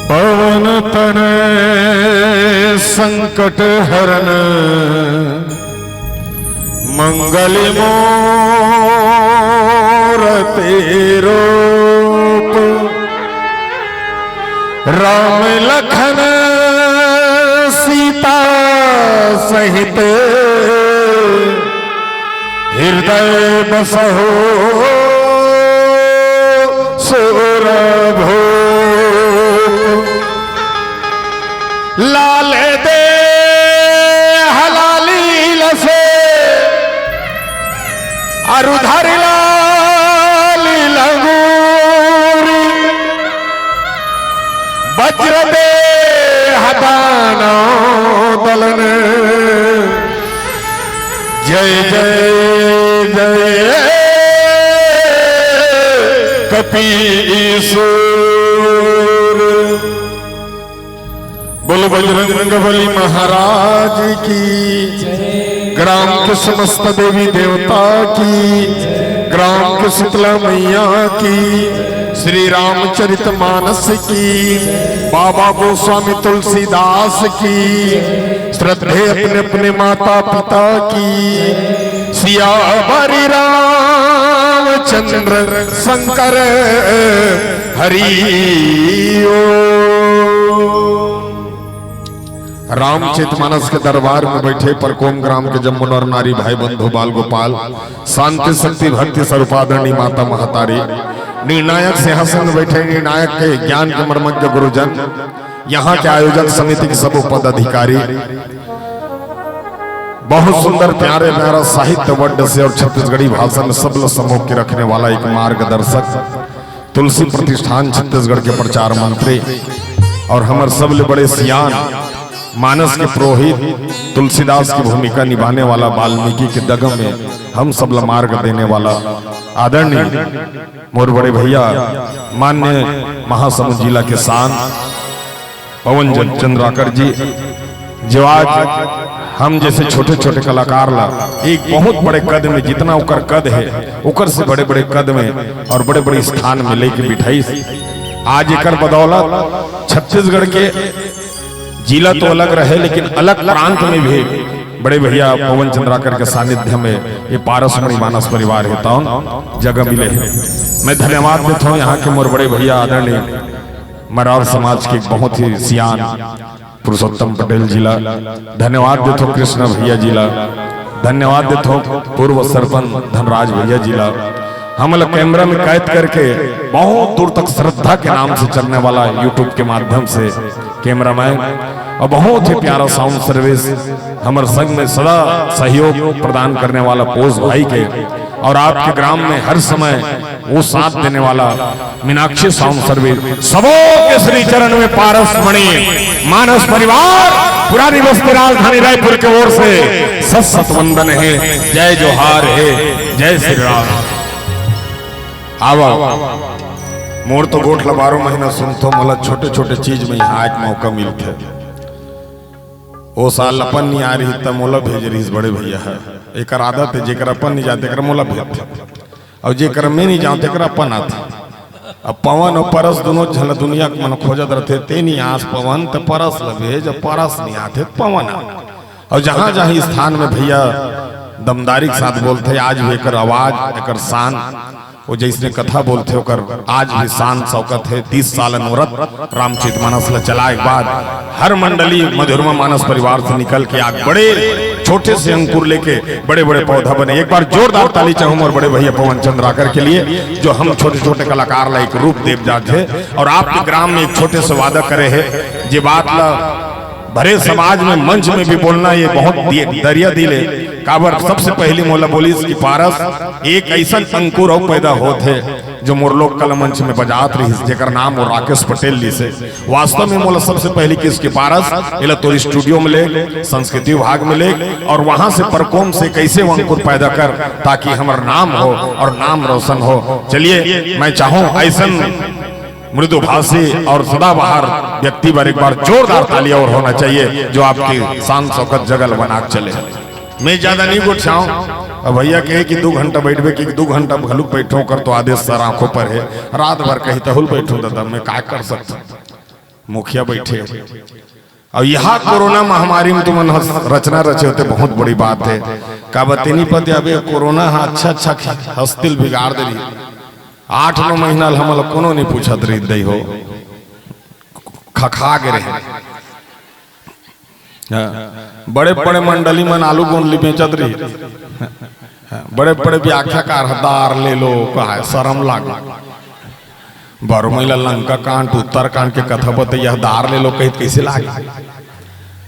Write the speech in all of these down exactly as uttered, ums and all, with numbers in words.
पवन तनय संकट हरन, मंगल मूरति रूप। राम लखन सीता सहित, हृदय बसहु सुरभूप। लाल देह लाली लसे, अरु धरि लाल लंगूरी। वज्र देह दानव दलन, जय जय जय कपीसुर। बोलो बजरंग बली महाराज की, ग्राम के समस्त देवी देवता की, ग्राम के शीतला मैया की, श्री रामचरित मानस की, बाबा गोस्वामी तुलसीदास की, श्रद्धे अपने अपने माता पिता की, सियावर रामचंद्र शंकर हरि ओम। रामचरित मानस के दरबार में बैठे परकोम ग्राम के जम्मो नर नारी भाई बंधु बाल गोपाल, शांति शक्ति भक्ति स्वरूप आदरणीय माता महतारी, निर्णायक सिंहासन में बैठे निर्णायक के ज्ञान के मर्मज्ञ गुरुजन, यहाँ के आयोजक समिति के सब पदाधिकारी, बहुत सुंदर प्यारे प्यारा साहित्य वड्ड से और छत्तीसगढ़ी भाषा में सबल समूह के रखने वाला एक मार्गदर्शक तुलसी प्रतिष्ठान छत्तीसगढ़ के प्रचार मंत्री और हमर सबले बड़े सियान मानस के पुरोहित तुलसीदास की भूमिका निभाने वाला वाल्मीकि के डगम में हम सबला मार्ग देने वाला आदरणीय मोर बड़े भैया मान्य महासमुंद जिला के शान पवन जन-, चंद्राकर जी, जो आज हम जैसे छोटे-छोटे कलाकार ला एक बहुत बड़े कद में, जितना ओकर कद है, ओकर से बड़े-बड़े कद में और बड़े-बड़े स्थान में लेके बिठाइस। आज एकर बदौलत छत्तीसगढ़ के जिला तो अलग रहे, लेकिन अलग प्रांत में भी बड़े भैया पवन चंद्राकर के सानिध्य में ये पारसमणि मानस परिवार हे तौन जगह मिले हे। मैं धन्यवाद देथौं यहाँ के मोर बड़े भैया आदरणीय मरार समाज के बहुत ही सियान पुरुषोत्तम पटेल जी ला, धन्यवाद देथौं कृष्णा भैया जी ला, धन्यवाद देथौं पूर्व सरपंच धनराज भैया जी ला, हमला कैमरा में कैद करके बहुत दूर तक श्रद्धा के नाम से चलने वाला YouTube के माध्यम से कैमरामैन और बहुत ही प्यारा साउंड सर्विस, हमर संग में सदा सहयोग प्रदान करने वाला पोस भाई के और आपके ग्राम में हर समय वो साथ देने वाला मीनाक्षी साउंड सर्विस, सबो के श्री चरण में पारस मणि मानस परिवार पुरानी बस्ती राजधानी रायपुर के ओर से सत सत वंदन हे, जय जोहार हे, जय श्री राम। आवा, मोर तो गोठ ला बारह महीना सुनथों, मोला छोटे-छोटे चीज में यहाँ आए के मौका मिलथे। ओ साल अपन नहीं आ रही त मोला भेज रहीस बड़े भैया ह। एकर आदत हे, जेकर अपन नहीं जाते, तेकर मोला भेजथे। अउ जेकर मैं नहीं जाऊं, तेकर अपन आथे। अब पवन अउ परस दुनों झन ला दुनिया के मन खोजत रथे, ते नी आस पवन, त परस ल भेज, अब परस नी आथे त पवन आ। अउ जहाँ जहाँ स्थान में भैया दमदारी के साथ बोलथे, आज भी एकर आवाज, एकर शान, वो जैसने कथा बोलथे, ओकर आज भी शान शौकत हे। तीस साल मुहूर्त रामचरित मानस ल चलाए के बाद हर मंडली मधुरमा मानस परिवार से निकल के आज बड़े छोटे से अंकुर लेके बड़े बड़े पौधा बने। एक बार जोरदार ताली चाहूँ मोर बड़े भैया पवन चंद्राकर के लिए, जो हम छोटे छोटे कलाकार ला एक रूप देव जात हे। और आपके ग्राम में एक छोटे से वादा करे हे, जे बात ला भरे समाज में मंच में भी बोलना ये बहुत दि-, दरिया दिल हे। काबर सबसे पहली मोला बोलिस कि पारस एक ऐसन अंकुर अउ पैदा होत हे, जो मोर लोक कला मंच में बजात रहिस, जेकर नाम वो राकेश पटेल लिसे। वास्तव में मोला सबसे पहली किस के पारस एला तोर स्टूडियो में ले, संस्कृति विभाग में ले, और वहां से परकोम से कैसे वो अंकुर पैदा कर, ताकि हमर नाम हो और नाम रोशन हो। चलिए, मैं चाहूं ऐसन मृदुभाषी और सदाबहार व्यक्ति पर एक बार जोरदार ताली और होना चाहिए, जो आपकी शान शौकत जगह ल बना के चले। मैं ज्यादा नहीं गोठियाऊं। अब भैया कहे कि दू घंटा बैठबे, कि दू घंटा घलुक बैठो, कर तो आदेश सर आंखों पर हे। रात भर कही तहुल बैठो दादा, मैं का कर सकता हूं? मुखिया बैठे। अब यह कोरोना महामारी में तुमन हस-, रचना रचे होते बहुत बड़ी बात हे। का बतेनी पति, अब ये कोरोना हा अच्छा अच्छा हस्तिल बिगाड़ दे रही। आठ नौ महीना ले हमन ला कोनो नहीं पूछत रही दई हो, खखा गे रहे। हाँ, बड़े बड़े मंडली मन आलू गोंदली बेचत रही। हाँ, बड़े बड़े व्याख्याकार ह, दार ले लो कहा, शरम लागे। बारो महिला लंका कांड, उत्तर कांड के कथा बतैया, दार ले लो कहित कैसे लागे?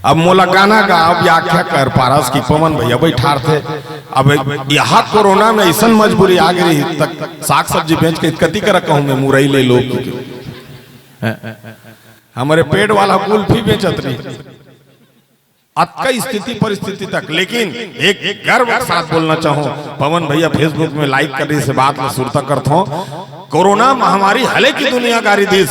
अब मोला गाना गा, अब व्याख्या कर पारस कि पवन भैया बैठार थे। अब यह कोरोना में ऐसन मजबूरी आ गई, तक साग सब्जी बेच के कति करा कहूँ मैं, मुरई ले लो कि। हमारे पेट वाला कुल्फी बेचत रही, अतका स्थिति परिस्थिति तक। लेकिन एक गर्व के साथ बोलना चाहूं, पवन भैया Facebook में लाइव कर रही से बात में सुरता करत हूं। कोरोना महामारी हले की दुनिया गारी दिस,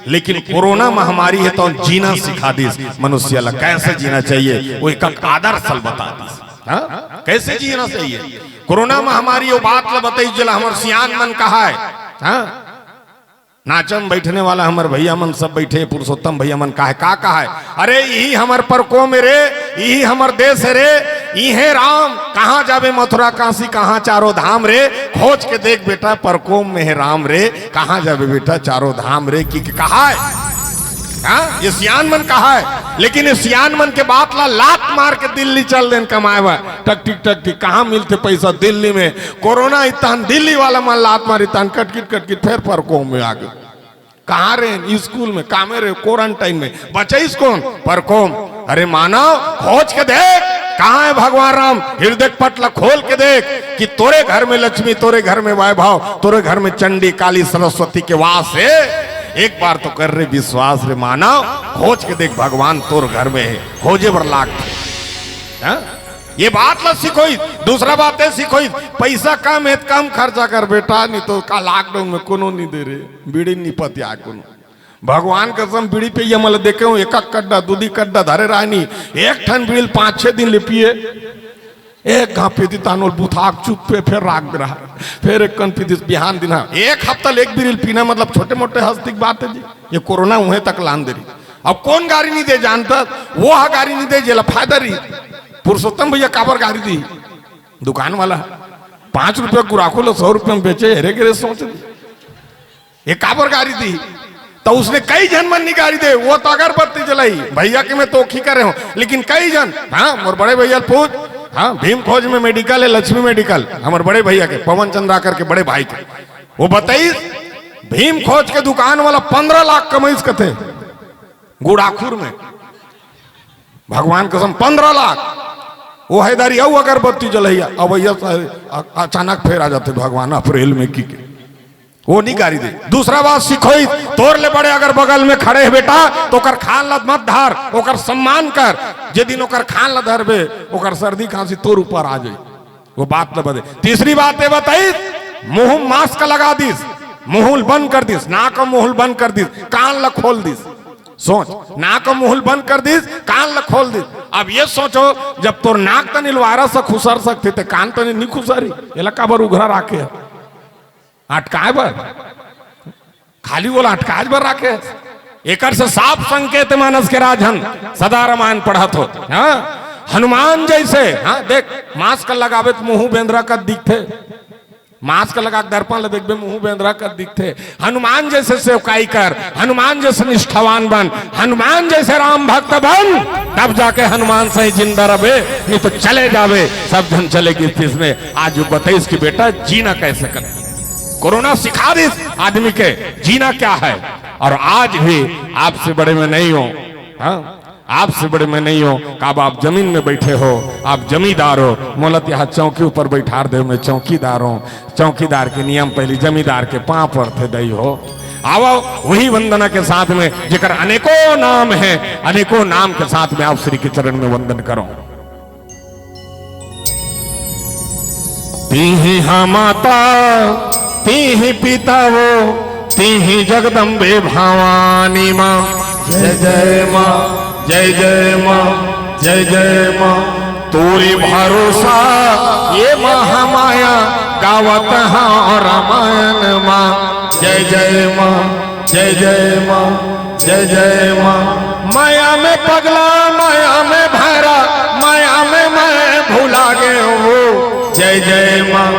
लेकिन कोरोना महामारी हे तो जीना सिखा दिस, मनुष्य ला कैसे जीना चाहिए, वो एक आदर्श ल बता दिस। हाँ? कैसे जीना चाहिए? कोरोना महामारी वो बात ला बताई, जेला हमर सियान मन कहा है। हाँ? नाचम बैठने वाला हमर भैया मन सब बैठे, पुरुषोत्तम भैया मन काहे, का कहा है? अरे, यही हमर परकोम हे रे, यही हमर देश हे रे, इहे राम, कहाँ जाबे मथुरा काशी, कहाँ चारों धाम रे, खोज के देख बेटा, परकोम में हे राम रे, कहाँ जाबे बेटा, चारों धाम रे, कि, कि कहा है? हाँ, ये सियान मन कहा है, लेकिन ये सियान मन के बात ला लात मार के दिल्ली चल देन कमाए बर, टक टिक, टक टिक, कहाँ मिलते पैसा दिल्ली में? कोरोना इतन दिल्ली वाला मन लात मारी तन कटकिट कटकिट फेर परकोम में आ गे। कहाँ रहे? स्कूल में, कामे रहे, क्वारंटाइन में। बचाइस कोन? परकोम। अरे मानव, खोज के देख, कहाँ है भगवान राम? हृदय पट ला खोल के देख कि तोरे घर में लक्ष्मी, तोरे घर में वैभव, तोरे घर में चंडी, काली, सरस्वती के वास हे। एक बार तो कर रे विश्वास रे मानव, खोज के देख भगवान तोर घर में हे, खोजे बर लाग। हाँ? ये बात ला सिखोई। दूसरा बात हे सिखोई, पैसा कम हे त कम खर्चा कर बेटा, नहीं तो का लॉकडाउन में कोनो नहीं दे रे, बीड़ी नहीं पतिया कोनो। भगवान कसम, बीड़ी पिया मन ल देखे हूँ, एक एक कड्डा, दू दी कड्डा धरे रहनी, एक ठन बीड़ी पाँच छह दिन ले पिए, एक घांप पीती तानोल बुथाक चुप पे, फेर राख दे रहा, फेर एक कन पीती बिहान दिन। हाँ, एक हफ्ता ले एक बीड़ी पीना मतलब छोटे मोटे हस्ती के बात हे जी। ये कोरोना उहे तक लान दे रही। अब कोन गारी नहीं दे जानता, वो हा गारी नहीं दे जेला फायदा रही। पुरुषोत्तम भैया काबर गारी दी? दुकान वाला पाँच रुपया गुराखू लो सौ रुपया में बेचे, हेरे गेरे सोच दी। ये काबर गारी दी? तो उसने कई झन मन नहीं गारी दे, वो तो अगरबत्ती जलाई, भैया के मैं तोखी करे हूँ, लेकिन कई झन, हाँ, मोर बड़े भैया ल पूछ, हाँ, भीम खोज में मेडिकल हे, लक्ष्मी मेडिकल, हमर बड़े भैया के, पवन चंद्राकर के बड़े भाई के, वो बताइस, भीम खोज के दुकान वाला पंद्रह लाख कमाइस कथे गुड़ाखुर में। भगवान कसम, पंद्रह लाख। वो हैदारी अउ अगरबत्ती जलैया, अब भैया स-, अ-, अचानक फेर आ जाते भगवान अप्रैल में की के। वो नहीं गारी दे। दूसरा बात सिखोई, तोर ले बड़े अगर बगल में खड़े हे बेटा, तो ओकर खान ला मत धार, ओकर सम्मान कर। जे दिन ओकर खान ला धरबे, ओकर सर्दी खांसी तोर ऊपर आ जाई। वो बात ला बदे। तीसरी बात ये बताई, मुंह मास्क लगा दिस, मुंह बंद कर दिस, नाक अउ मुंह बंद कर दिस, कान ला खोल दिस। सोच, नाक अउ मुंह बंद कर दिस, कान ला खोल दिस। अब ये सोचो, जब तोर नाक तनी ल वायरस ह खुसर सकथे, ते कान तनी नहीं खुसरी, एला काबर उघरा राखे हे? अटकाए बर? खाली ओला अटकाए बर राखे हस। एकर से साफ संकेत हे मानस के राजन, सदा रामायण पढ़त हो। हाँ, हनुमान जैसे, हाँ, देख, mask लगाबे त मुंह बेंदरा कस दिखथे, mask लगा के दर्पण ल देखबे, मुंह बेंदरा कस दिखथे। हनुमान जैसे सेवकाई कर, हनुमान जैसे निष्ठावान बन, हनुमान जैसे राम भक्त बन, तब जाके हनुमान सही जिंदा रहे, नहीं तो चले जावे, सब झन चले गिस तीस में। आज वो बताइस कि बेटा जीना कैसे कर, कोरोना सिखा दिस आदमी के जीना क्या है। और आज भी आपसे बड़े मैं नहीं हूं, हाँ, आपसे बड़े मैं नहीं हूं। काबर आप जमीन में बैठे हो, आप जमींदार हो, मोला त यहाँ चौकी ऊपर बैठार दे, मैं चौकीदार हूं। चौकीदार के नियम पहली जमींदार के पांव पड़थे दई हो। आवो वही वंदना के साथ में, जेकर अनेकों नाम है, अनेकों नाम के साथ में आप श्री के चरण में वंदन करो। तिही हा माता, तिही पिता वो, तिही जगदम्बे भवानी माँ। जय जय माँ, जय जय माँ, जय जय माँ। तोरे भरोसा ये महामाया, गावत हा रामायण माँ। जय जय माँ, जय जय माँ, जय जय माँ। माया में पगला, माया में भैरा, माया में मैं भुला गए हो। जय जय माँ,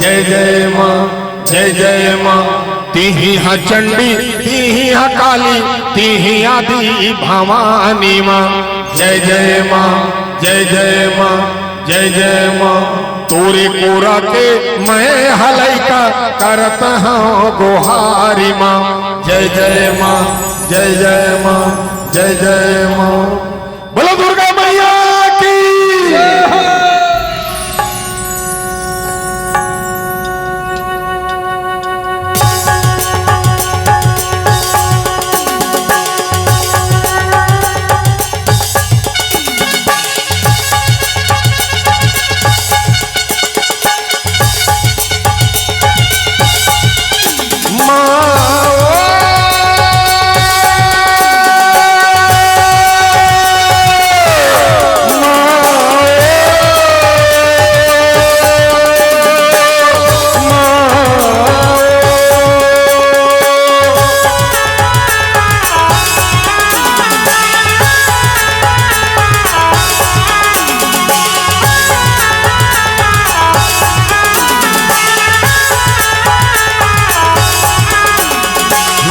जय जय माँ, जय जय माँ। तिही हा चंडी, तिही हा काली, तिही आदि भवानी माँ। जय जय माँ, जय जय माँ, जय जय माँ। तोरे कोरा के मैं हा लइका, करत हंव गोहारी माँ। जय जय माँ, जय जय माँ, जय जय माँ। बोलो दुर्गा मैया की।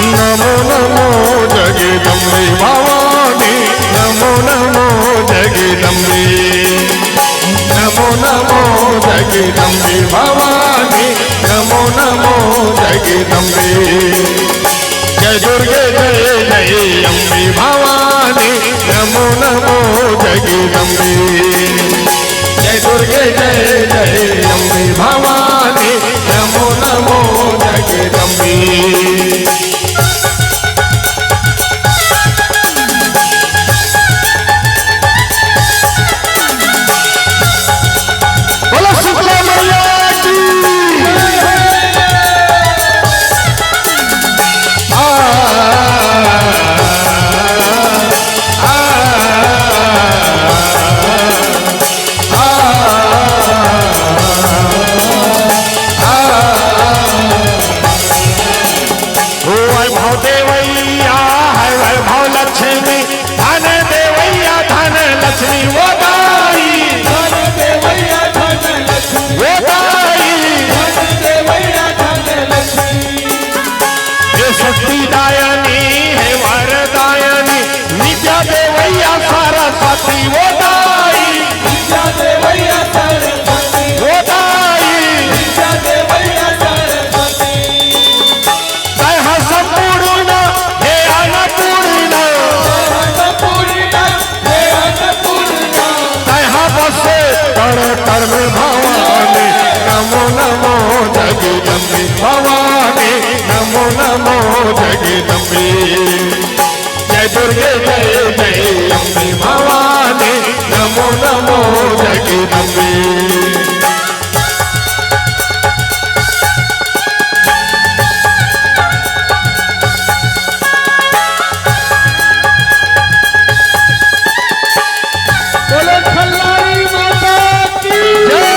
नमो नमो जगदम्बे भवानी, नमो नमो जगदम्बे। नमो नमो जगदम्बे भवानी, नमो नमो जगदम्बे। जय दुर्गे जय जय अम्बे भवानी, नमो नमो जगदम्बे। जय दुर्गे जय जय अम्बे भवानी, नमो नमो जगदम्बे। बोलो शीतला मैया की। आ, आ, आ, आ, आ। ओ वैभव देवैया है वैभव लक्ष्मी, धन देवैया धन लक्ष्मी वो दाई। धन देवैया धन लक्ष्मी वो दाई। धन देवैया धन लक्ष्मी। हे शक्ति दायनी, हे वर दायनी, विद्या देवैया सरस्वती वो दाई। विद्या देवैया सरस्वती वो दाई। विद्या देवैया सरस्वती। तैं हा संपूर्ण हे अन्नपूर्ण। तैं हा संपूर्ण हे अन्नपूर्ण। तैं हा बसे कण कण में भवानी। नमो नमो जगदम्बे भवानी। नमो नमो जगदम्बे। जय दुर्गे जय जय अम्बे भवानी। नमो नमो जगदम्बे। बोलो खल्लारी माता की। जय।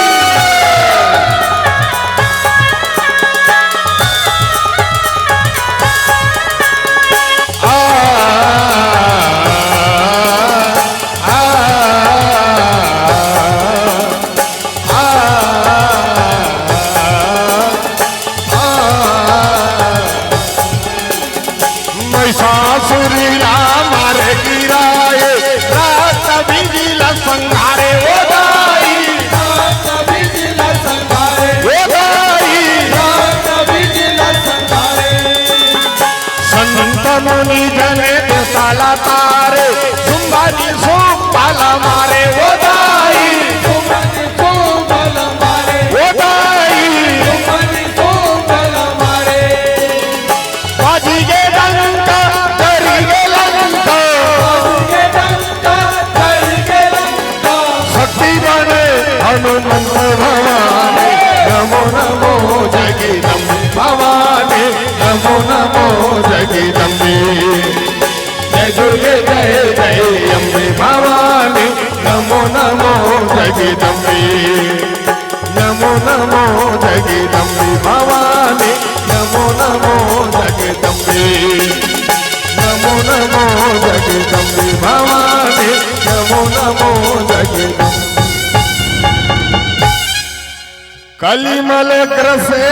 अलिमल ग्रसे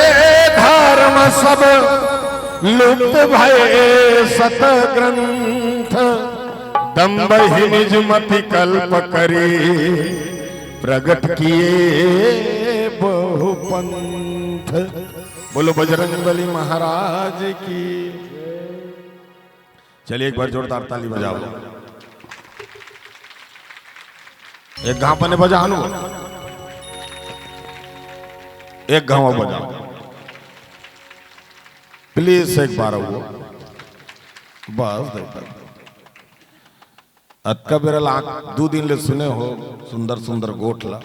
धर्म सब लुप्त भए सत ग्रंथ। दंभ ही निज मति कल्प करी प्रगट किए बहु पंथ। बोलो बजरंग बली महाराज की। चलिए एक बार जोरदार ताली बजाओ। एक घाव बने बजा हनु, एक घाव बजाओ प्लीज, एक बार वो बस देखा। अतका बेरा ला दू दिन ले सुने हो सुंदर सुंदर गोठ ला,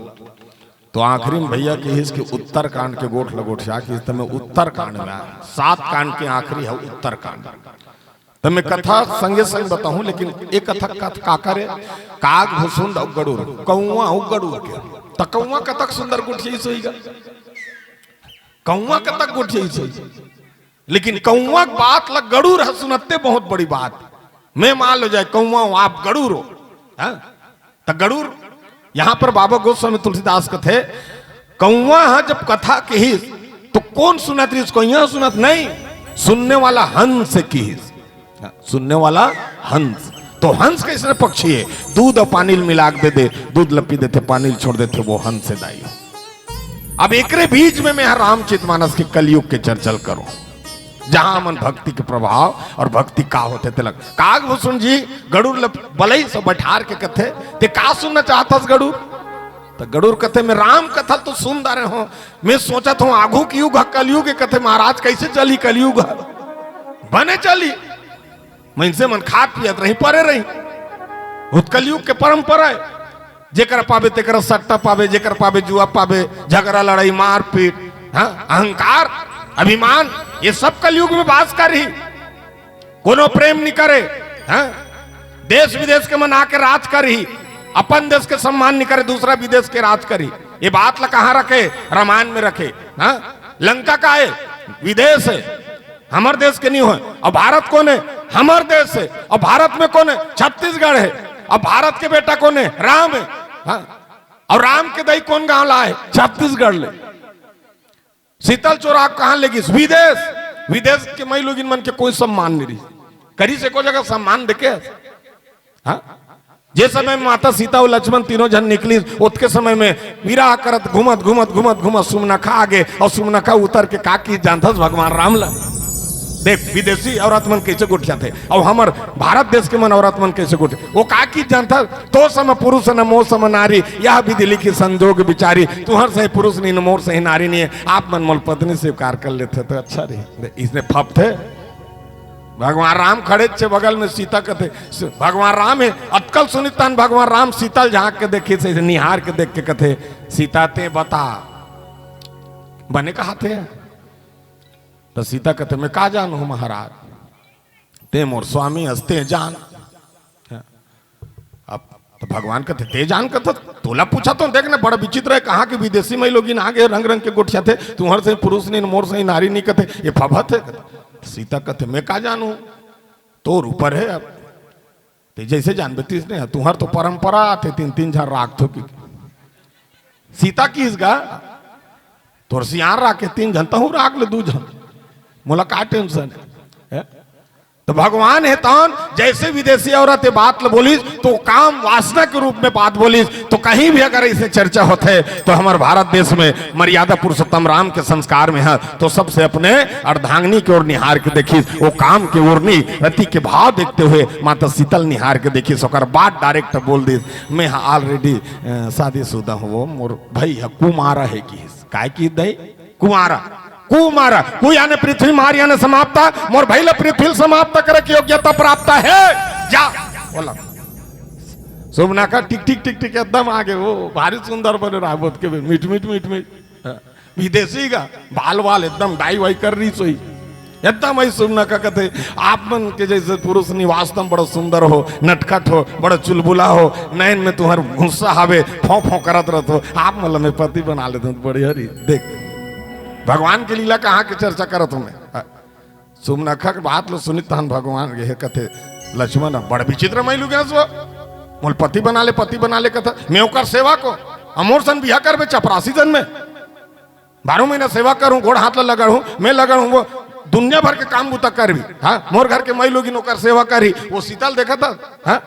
तो आखिरी में भैया किहिस कि उत्तरकांड के गोठ ला गोठिया किहिस, त मैं उत्तरकांड में आया। सात कांड के आखिरी है उत्तरकांड। त मैं कथा संगे संग बताहूं, लेकिन एक कथा कथ का करे, काग भुसुंड अउ गड़ूर, कौवा अउ गड़ूर के। त कौवा कतक सुंदर गोठियाइस होइगा, कौवा कतक गोठियाइस होइगा। लेकिन कौवा के बात ला गड़ूर ह सुनते बहुत बड़ी बात। मैं मान लो जाए कौवा हूं, आप गड़ूर हो, हाँ? त गड़ूर, यहां पर बाबा गोस्वामी तुलसीदास कथे, कौवा ह जब कथा किहिस, तो कौन सुनत रहिस? कौवा सुनत नहीं, सुनने वाला हंस किहिस। हाँ, सुनने वाला हंस। तो हंस कैसे पक्षी है? दूध अउ पानी ल मिला के दे दे, दूध ल पी देथे, पानी ल छोड़ देथे, वो हंस है दाई। अब एकरे बीच में मैं ह रामचरित मानस के कलयुग के चर्चा ल करूं, जहां हमन भक्ति के प्रभाव अउ भक्ति का होथे तेला। काग भुसुंड जी गड़ूर ल बलई से बैठार के कथे, "ते का सुनना चाहत हस गड़ूर?" त गड़ूर कथे, "मैं राम कथा तो सुन डारे हों, मैं सोचत हों आघू के युग ह कलयुग हे।" कथे, "महाराज, कैसे चलही कलयुग ह? बने चलही, मइनसे मन खात पियत रही, परे रही, वो त कलयुग के परंपरा हे।" जेकर पाबे तेकर सट्टा पाबे, जेकर पाबे जुआ पाबे, झगड़ा लड़ाई मारपीट, हाँ, अहंकार, अभिमान, ये सब कलयुग में बास करही। कोनो प्रेम नी करे, हाँ? देश विदेश के मन आके राज करही, अपन देश के सम्मान नी करे, दूसरा विदेश के राज करही। ये बात ला कहाँ रखे? रामायण में रखे, हाँ? लंका का हे? विदेश हे। हमर देश के नहीं होय। अउ भारत कोन हे? हमर देश हे। अउ भारत में कोन हे? छत्तीसगढ़ हे। अउ भारत के बेटा कोन हे? राम हे। हाँ? अउ राम के दई कोन गांव ला हे? छत्तीसगढ़ ले। सीता ल चोरा कहां ले गिस? विदेश। विदेश के माईलोगिन मन के कोई सम्मान नहीं रही, करिस एको जगह सम्मान देखे? हाँ? जे समय में माता सीता अउ लक्ष्मण तीनों झन निकलिस, ओतके समय में विरह करत घूमत, घूमत, घूमत, घूमत सुमनखा आगे, अउ सुमनखा उतर के का किहिस जानथस भगवान राम ला? देख, विदेशी औरत मन कैसे गोठियाथे, अउ हमर भारत देश के मन औरत मन कैसे गोठिया, वो का किहिस जानथस? "तो सम पुरुष न मो सम नारी, यह विधि लिखि संजोग बिचारी, तुहर सही पुरुष नहीं न मोर सही नारी नहीं है, आप मन मोल पत्नी स्वीकार कर लेते तो अच्छा रही।" इसने फपथे। भगवान राम खड़े छे बगल में, सीता कथे, स-, भगवान राम हे, अतका ल सुनिस तहन भगवान राम सीता ल झांक के देखिस, निहार के देख के कथे, "सीता, ते बता, बने कहाथे?" त सीता कथे, "मैं का जानहूं महाराज, ते मोर स्वामी हस, ते जान।" अब त भगवान कथे, "ते जान कथे, तोला पूछत हों, देख ना, बड़ा विचित्र हे, कहां के विदेशी माईलोगिन आगे रंग रंग के गोठियाथे, तुहर सही पुरुष नहीं, मोर सही नारी नहीं कथे, ये फबत हे।" सीता कथे, "मैं का जानहूं, तोर ऊपर हे, अब ते जैसे जानबे तैसने हे, तुहर तो परंपरा आथे, तीन तीन झन राखथो कि।" सीता किहिस गा, "तोर सियान राखे तीन झन, तहूं राख ले दू झन, मोला का टेंशन हे?" हैं? त भगवान हे तहन, जैसे विदेशी औरत ये बात ल बोलिस, तो काम वासना के रूप में बात बोलिस। तो कहीं भी अगर ऐसे चर्चा होथे, तो हमर भारत देश में मर्यादा पुरुषोत्तम राम के संस्कार में हे, तो सबसे अपने अर्धांगिनी के ओर निहार के देखिस, वो काम के ओर नहीं, रति के भाव देखते हुए माता सीता ल निहार के देखिस, ओकर बाद direct बोल दिस, "मैं ह already, अ, शादीशुदा हूं, वो मोर भाई ह कुमारा हे," किहिस। काय किहिस दई? कुमारा, कुमारा, कु याने पृथ्वी, मार याने समाप्ता, मोर भाई ल पृथ्वी ल समाप्त करे के योग्यता प्राप्त हे। जा, बोला। सुमनखा टिक टिक टिक टिक एकदम आगे, वो भारी सुंदर बने रहा, बोत के भी मीठ मीठ मीठ मीठ। हाँ, विदेशी का बाल वाल एकदम डाई वाई कर रही सोई। एकदम ही सुमनखा कथे, "आप मन के जैसे पुरुष नहीं, वास्तव में बड़ा सुंदर हो, नटखट हो, बड़ा चुलबुला हो, नैन में तुम्हार गुस्सा हावे, फों फों करत रहत हो, आप मन ल मैं पति बना लेते तो बढ़िया रही।" देख, भगवान के लीला कहाँ के चर्चा करत हूं मैं। सुमनखा के बात ल सुनिस तहन भगवान के हे कथे, "लक्ष्मण, बड़ विचित्र माईलोगिन हस वो, मोल पति बना ले, पति बना ले," कथा, "मैं ओकर सेवक हों, अउ मोर सन बिहा करबे चपरासी जन में?" बारह महीना सेवा करूं, गोड़ हाथ ला लगड़ूं, मैं लगड़ूं, वो दुनिया भर के काम बूता करही। हाँ, मोर घर के मई लोगिन ओकर सेवा करही। वो सीता ल देखत हस? हाँ,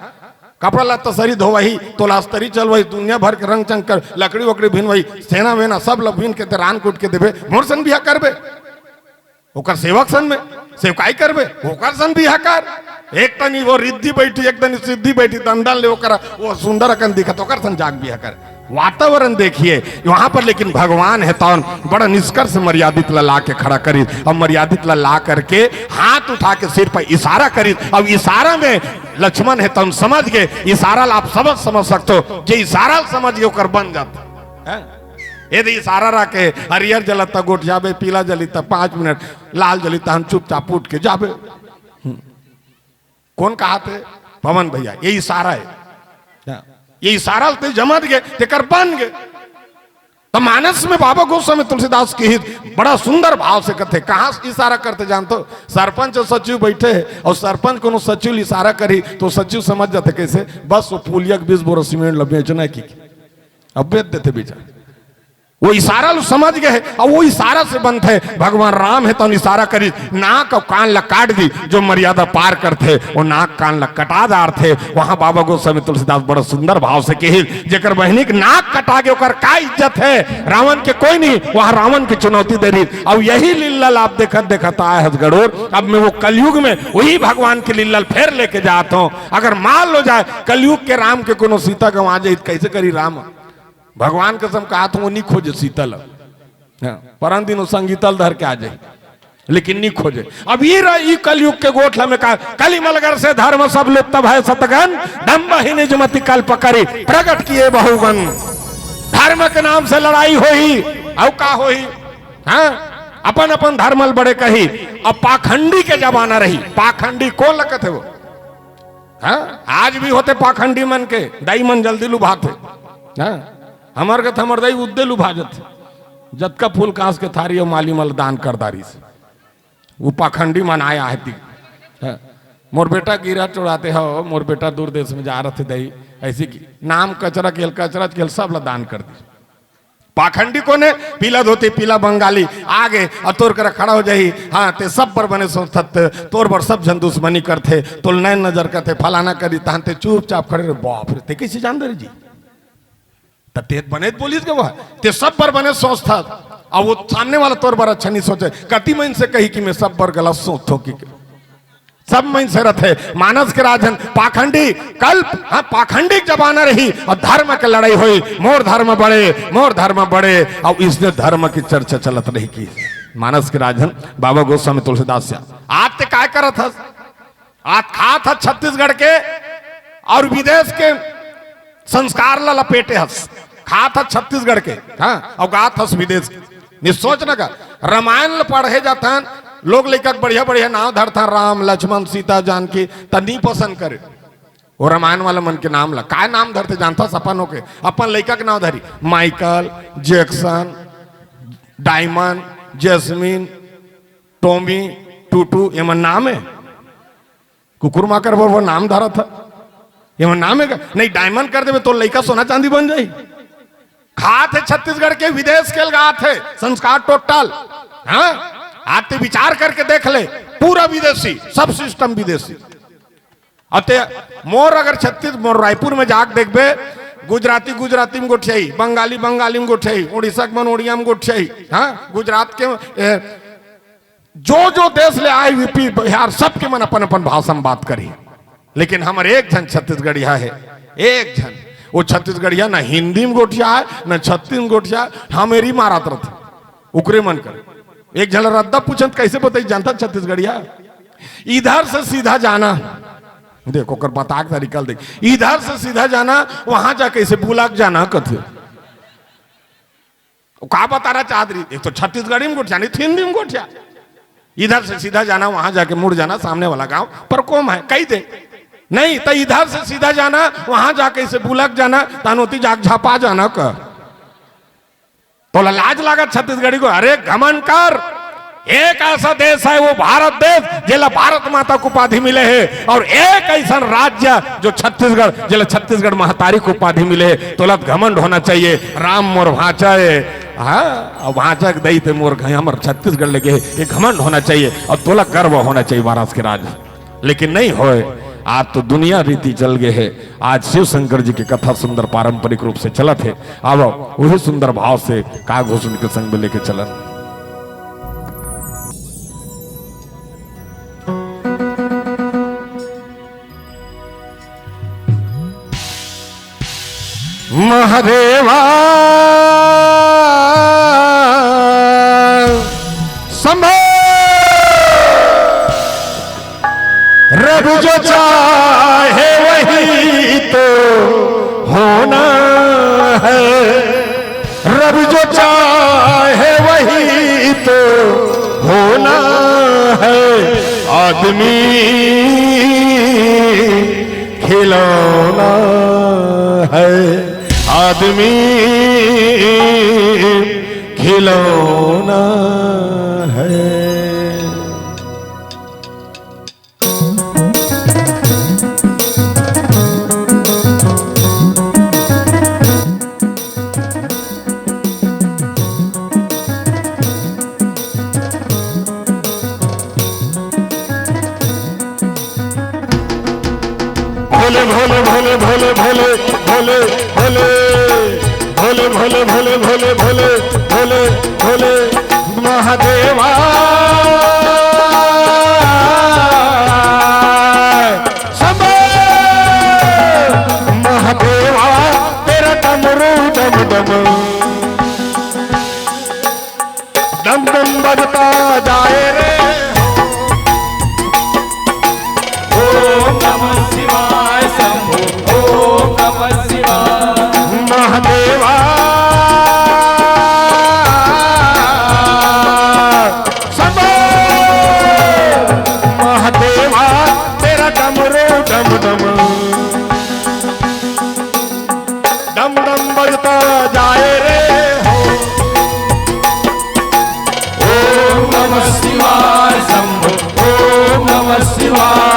कपड़ा लत्ता सरी धोवही, तोला अस्तरी चलवही, दुनिया भर के रंग चंग कर, लकड़ी वकड़ी भिनवही, सेना वेना सब ल बीन के ते रान कूट के देबे, मोर सन बिहा करबे? ओकर सेवक सन में सेवकाई करबे, ओकर सन बिहा कर। एक तनी वो रिद्धि बैठी, एक तनी सिद्धि बैठी, दंदन ले ओकर वो सुंदर अकन दिखत, ओकर सन जाके बिहा कर। वातावरण देखिए वहां पर, लेकिन भगवान हे तौन बड़ा निष्कर्ष मर्यादित ला, ला के खड़ा करिस, और मर्यादित ला, ला करके हाथ उठा के सिर पर इशारा करिस। अब इशारा में लक्ष्मण हे तौन समझ गए, इशारा ला आप सबक समझ सकते हो, जे इशारा ला समझ गए ओकर बन जाता है। यदि इशारा रखे हरियर जलत त गोठियाबे, पीला जली त पाँच मिनट, लाल जली त हम चुपचाप उठ के जाबे। हम्म। कौन कहाथे? पवन भैया, ये इशारा है। हाँ। ये इशारा ल ते जमत गे, तेकर बन गे। त मानस में बाबा गोस्वामी तुलसीदास किहिस बड़ा सुंदर भाव से कथे। कहाँ इशारा करथे जानथो? सरपंच अउ सचिव बैठे हे, अउ सरपंच कोनो सचिव ल इशारा करही त सचिव समझ जाथे। कैसे? बस वो पुलिया के बीस बोरा सीमेंट ल बेचना हे कि, अब बेच देथे बेचारा। वो इशारा ल समझ गए हे, अउ वो इशारा से बनथे। भगवान राम हे तौन इशारा करिस, नाक अउ कान ला काट दिस। जो मर्यादा पार करथे, वो नाक कान ला कटा डारथे। वहां बाबा गोस्वामी तुलसीदास बड़ा सुंदर भाव से किहिस, जेकर बहिनी के नाक कटा गे, ओकर का इज्जत हे? रावण के कोई नहीं, वहां रावण के चुनौती दे रही। अउ यही लीला ला आप देखत देखत आए हस गड़ोर। अब मैं वो कलयुग में वही भगवान के लीला ल फेर लेके जात हूं। अगर मान लो जाए कलयुग के राम के कोनो सीता गंवा जाही त कैसे करही राम? भगवान कसम कहाथंव, वो नी खोजे सीता ल। हाँ, परन दिन वो संगीता ल धर के आ जाही, लेकिन नी खोजे। अब ई रह, ई कलयुग के गोठ ला में का, कलि मल गर से धर्म सब लुप्त भए सतगन, दंभ ही निज मति कल्प करी, प्रगट किए बहुगन। धर्म के नाम से लड़ाई होही, अउ का होही? हाँ, अपन अपन धर्म ल बड़े कही। अब पाखंडी के जमाना रही। पाखंडी कोन ल कथे वो? हाँ, आज भी होथे पाखंडी मन के, दाई मन जल्दी लुभाथे। हाँ, हमर कथे हमर दाई उद्दे लुभा जथे, जतका फूल कांस के थारी अउ माली मन ल दान कर डारिस। वो पाखंडी मन आए हे ती। हाँ, मोर बेटा गिरा चोराते हो, मोर बेटा दूर देश में जा रथे दाई, ऐसे कि नाम कचरा केल, कचरा केल, सब ला दान कर दिस। पाखंडी कोन हे? पीला धोती, पीला बंगाली आगे अउ तोर करा खड़ा हो जाही। हाँ, ते सब बर बने सोचथस, तोर बर सब झन दुश्मनी करथे, तोल नैन नजर करथे, फलाना करी, तहन ते चुपचाप खड़े रहे। बाप रे, ते कैसे जान दे रे जी? त ते बने बोलिस के वो, ते सब बर बने सोचथस, अउ वो सामने वाला तोर बर अच्छा नहीं सोचे। कति मन से कही कि मैं सब बर गलत सोचथों कि सब मन से रथे। मानस के राजन पाखंडी, कल, हाँ, पाखंडी के जमाना रही अउ धर्म के लड़ाई होही, मोर धर्म बड़े, मोर धर्म बड़े, अउ इसने धर्म की चर्चा चलत रही कि मानस के राजन बाबा गोस्वामी तुलसीदास से, आज ते काय करत हस? आज खात हस छत्तीसगढ़ के अउ विदेश के संस्कार ला लपेटे हस, खात हस छत्तीसगढ़ के, हाँ, अउ गात हस विदेश के। निसोच न कर, रामायण ल पढ़े जाथन, लोग लइका के बढ़िया बढ़िया नाम धरथन, राम, लक्ष्मण, सीता, जानकी, त नी पसंद करे। वो रामायण वाला मन के नाम ला, काय नाम धरथे जानथस? अपन होके, अपन लइका के नाम धरी, Michael Jackson, diamond, Jasmine, Tommy, टूटू, ये मन नाम हे? कुकुर माकर बर वो नाम धरत हे, ये मन नाम हे का? नहीं, डायमंड कर देबे तो लइका सोना चांदी बन जाही। खात हे छत्तीसगढ़ के, विदेश के ल गात हे, संस्कार टोटल। हाँ, आज ते विचार करके देख ले, पूरा विदेशी, सब सिस्टम विदेशी। अते मोर अगर छत्तीस, मोर रायपुर में जाके देखबे, गुजराती गुजराती में गोठियाही, बंगाली बंगाली में गोठियाही, उड़ीसा के मन उड़िया में गोठियाही। हाँ, गुजरात के, ए, जो जो देश ले आए, यूपी, बिहार, सबके मन अपन अपन भाषा में बात करही। लेकिन हमर एक झन छत्तीसगढ़िया हे, एक झन। वो छत्तीसगढ़िया ना हिंदी में गोठियाय, ना छत्तीस में गोठियाय, हमेरी मारत रथे। ओकरे मन कर। एक झन रद्दा पूछन त कैसे बताही जानथस छत्तीसगढ़िया? इधर से सीधा जाना। देख, ओकर बताए के तरीका ल देख। इधर से सीधा जाना, वहां जाके ऐसे बुला के जाना कथे। वो का बताना चाहत रही? एक तो छत्तीसगढ़ी में गोठिया, नहीं तो हिंदी में गोठिया। इधर से सीधा जाना, वहां जाके मुड़ जाना, सामने वाला गांव पर कोम है, कही दे। नहीं तो इधर से सीधा जाना, वहां जाके इसे बुलक जाना, तानोती जाके झापा जाना का। तोला लाज लागत छत्तीसगढ़ी को? अरे घमंड कर, एक ऐसा देश है वो भारत देश, जेला भारत माता को उपाधि मिले हे, और एक ऐसा राज्य जो छत्तीसगढ़, जेला छत्तीसगढ़ महतारी को उपाधि मिले हे। तोला घमंड होना चाहिए। राम मोर भांचा हे, हाँ, अब वहां जाके दई ते मोर घर, हमर छत्तीसगढ़ लगे हे, ये घमंड होना चाहिए और तोला गर्व होना चाहिए महाराज के राज। लेकिन नहीं होए, आज तो दुनिया रीति चल गए है। आज शिव शंकर जी की कथा सुंदर पारंपरिक रूप से चलत है। अब वही सुंदर भाव से काग भूषण के संग में लेके चलन। महादेवा शंभो, रब जो चाहे वही तो होना है, रब जो चाहे वही तो होना है, आदमी खिलौना है, आदमी खिलौना है। भोले भोले भोले भोले भोले भोले भोले भोले भोले भोले भोले भोले भोले भोले महादेवा शंभो महादेवा तेरा डमरू डम डम डम डम बजता जाए रे। ओम नमः शिवाय शंभो, ओम नमः शिवाय। महादेवा शंभो, महादेवा तेरा डमरू डम डम। डम डम बजता जाए रे हो। ओम नमः शिवाय शंभो, ओम नमः शिवाय।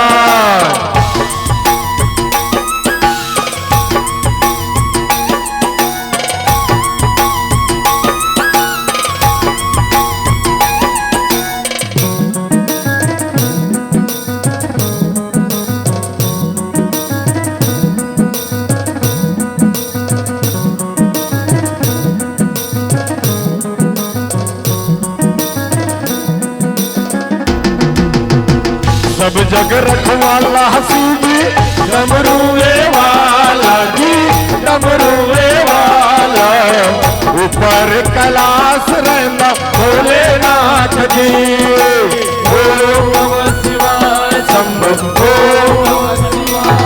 सब जग रखवाला शिव जी, डमरुए वाला जी, डमरुए वाला। ऊपर कैलाश रहना भोलेनाथ जी। ओम नमः शिवाय शंभो, ओम नमः शिवाय।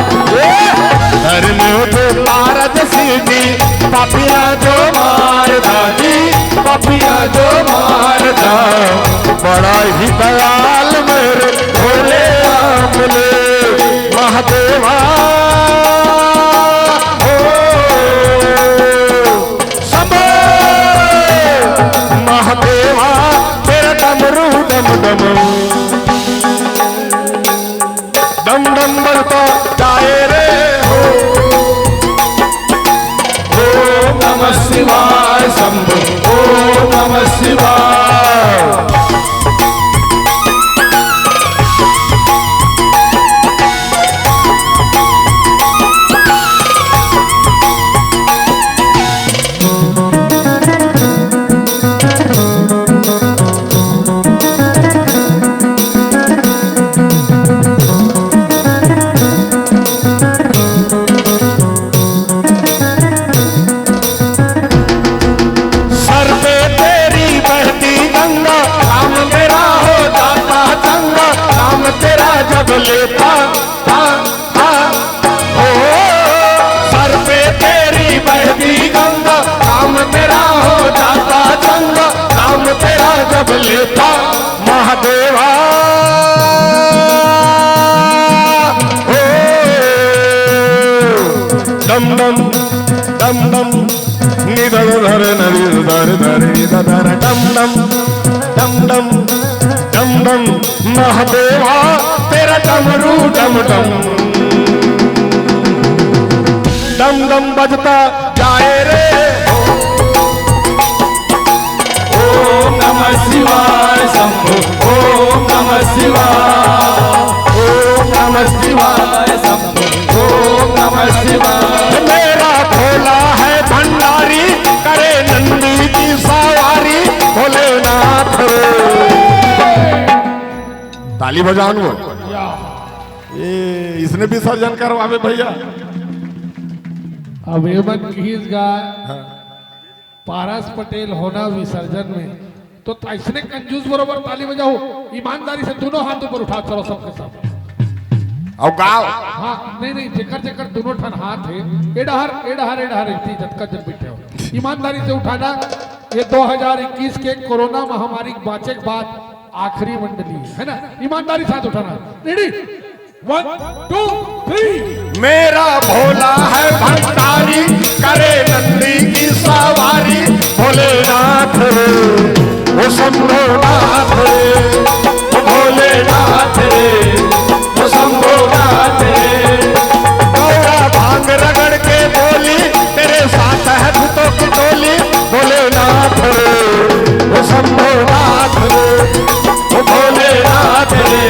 धर्म उतारत शिव जी, पापिया जो मारदा जी, पापिया जो मारदा। बड़ा ही दयाल मेरे भोले आमले महादेवा। ओ शंभो महादेवा, तेरा डमरू डम डम, डम डम बजता जाए रे हो। ओम नमः शिवाय शंभो, ओम नमः शिवाय। सर पे तेरी बहती गंगा, काम मेरा हो जाता चंगा, काम तेरा जब लेता, था, था। ओ, सर पे तेरी बहती गंगा, काम तेरा हो जाता चंगा, काम तेरा जब लेता महादेवा। ओ, डम डम, डम डम, निधर धर नरी धर धर निधर धर डम डम, डम डम, डम डम, महादेवा तेरा डमरू डम डम, डम डम बजता जाए रे। ओम नमः शिवाय शंभो, ओम नमः शिवाय, ओम नमः शिवाय शंभो, ओम नमः शिवाय। मेरा भोला है भंडारी, करे नंदी की सवारी, भोलेनाथ रे। ताली बजाओ न वो। ये इसने विसर्जन करवावे भैया। अब ये मन किहिस गा, हाँ। पारस पटेल होना विसर्जन में, तो अइसने कंजूस बरोबर ताली बजाओ, ईमानदारी से दोनों हाथ ऊपर उठा, चलो सबके सब। अउ गाओ। हाँ, नहीं, नहीं, जेकर, जेकर दोनों ठन हाथ हे, ए डहर, ए डहर, ए डहर, इतनी जतका जन बैठे हो, ईमानदारी से उठाना। ये दो हज़ार इक्कीस के कोरोना महामारी के बाँचे के बाद आखिरी मंडली हे, है ना? ईमानदारी साथ उठाना। Ready? One, two, three। मेरा भोला है भंडारी, करे नंदी की सवारी, भोलेनाथ रे, ओ शंभोनाथ रे, ओ भोलेनाथ रे, ओ शंभोनाथ रे। गौरा भांग रगड़ के बोली, तेरे साथ है भूतों की टोली, भोलेनाथ रे, ओ शंभोनाथ रे, ओ भोलेनाथ रे,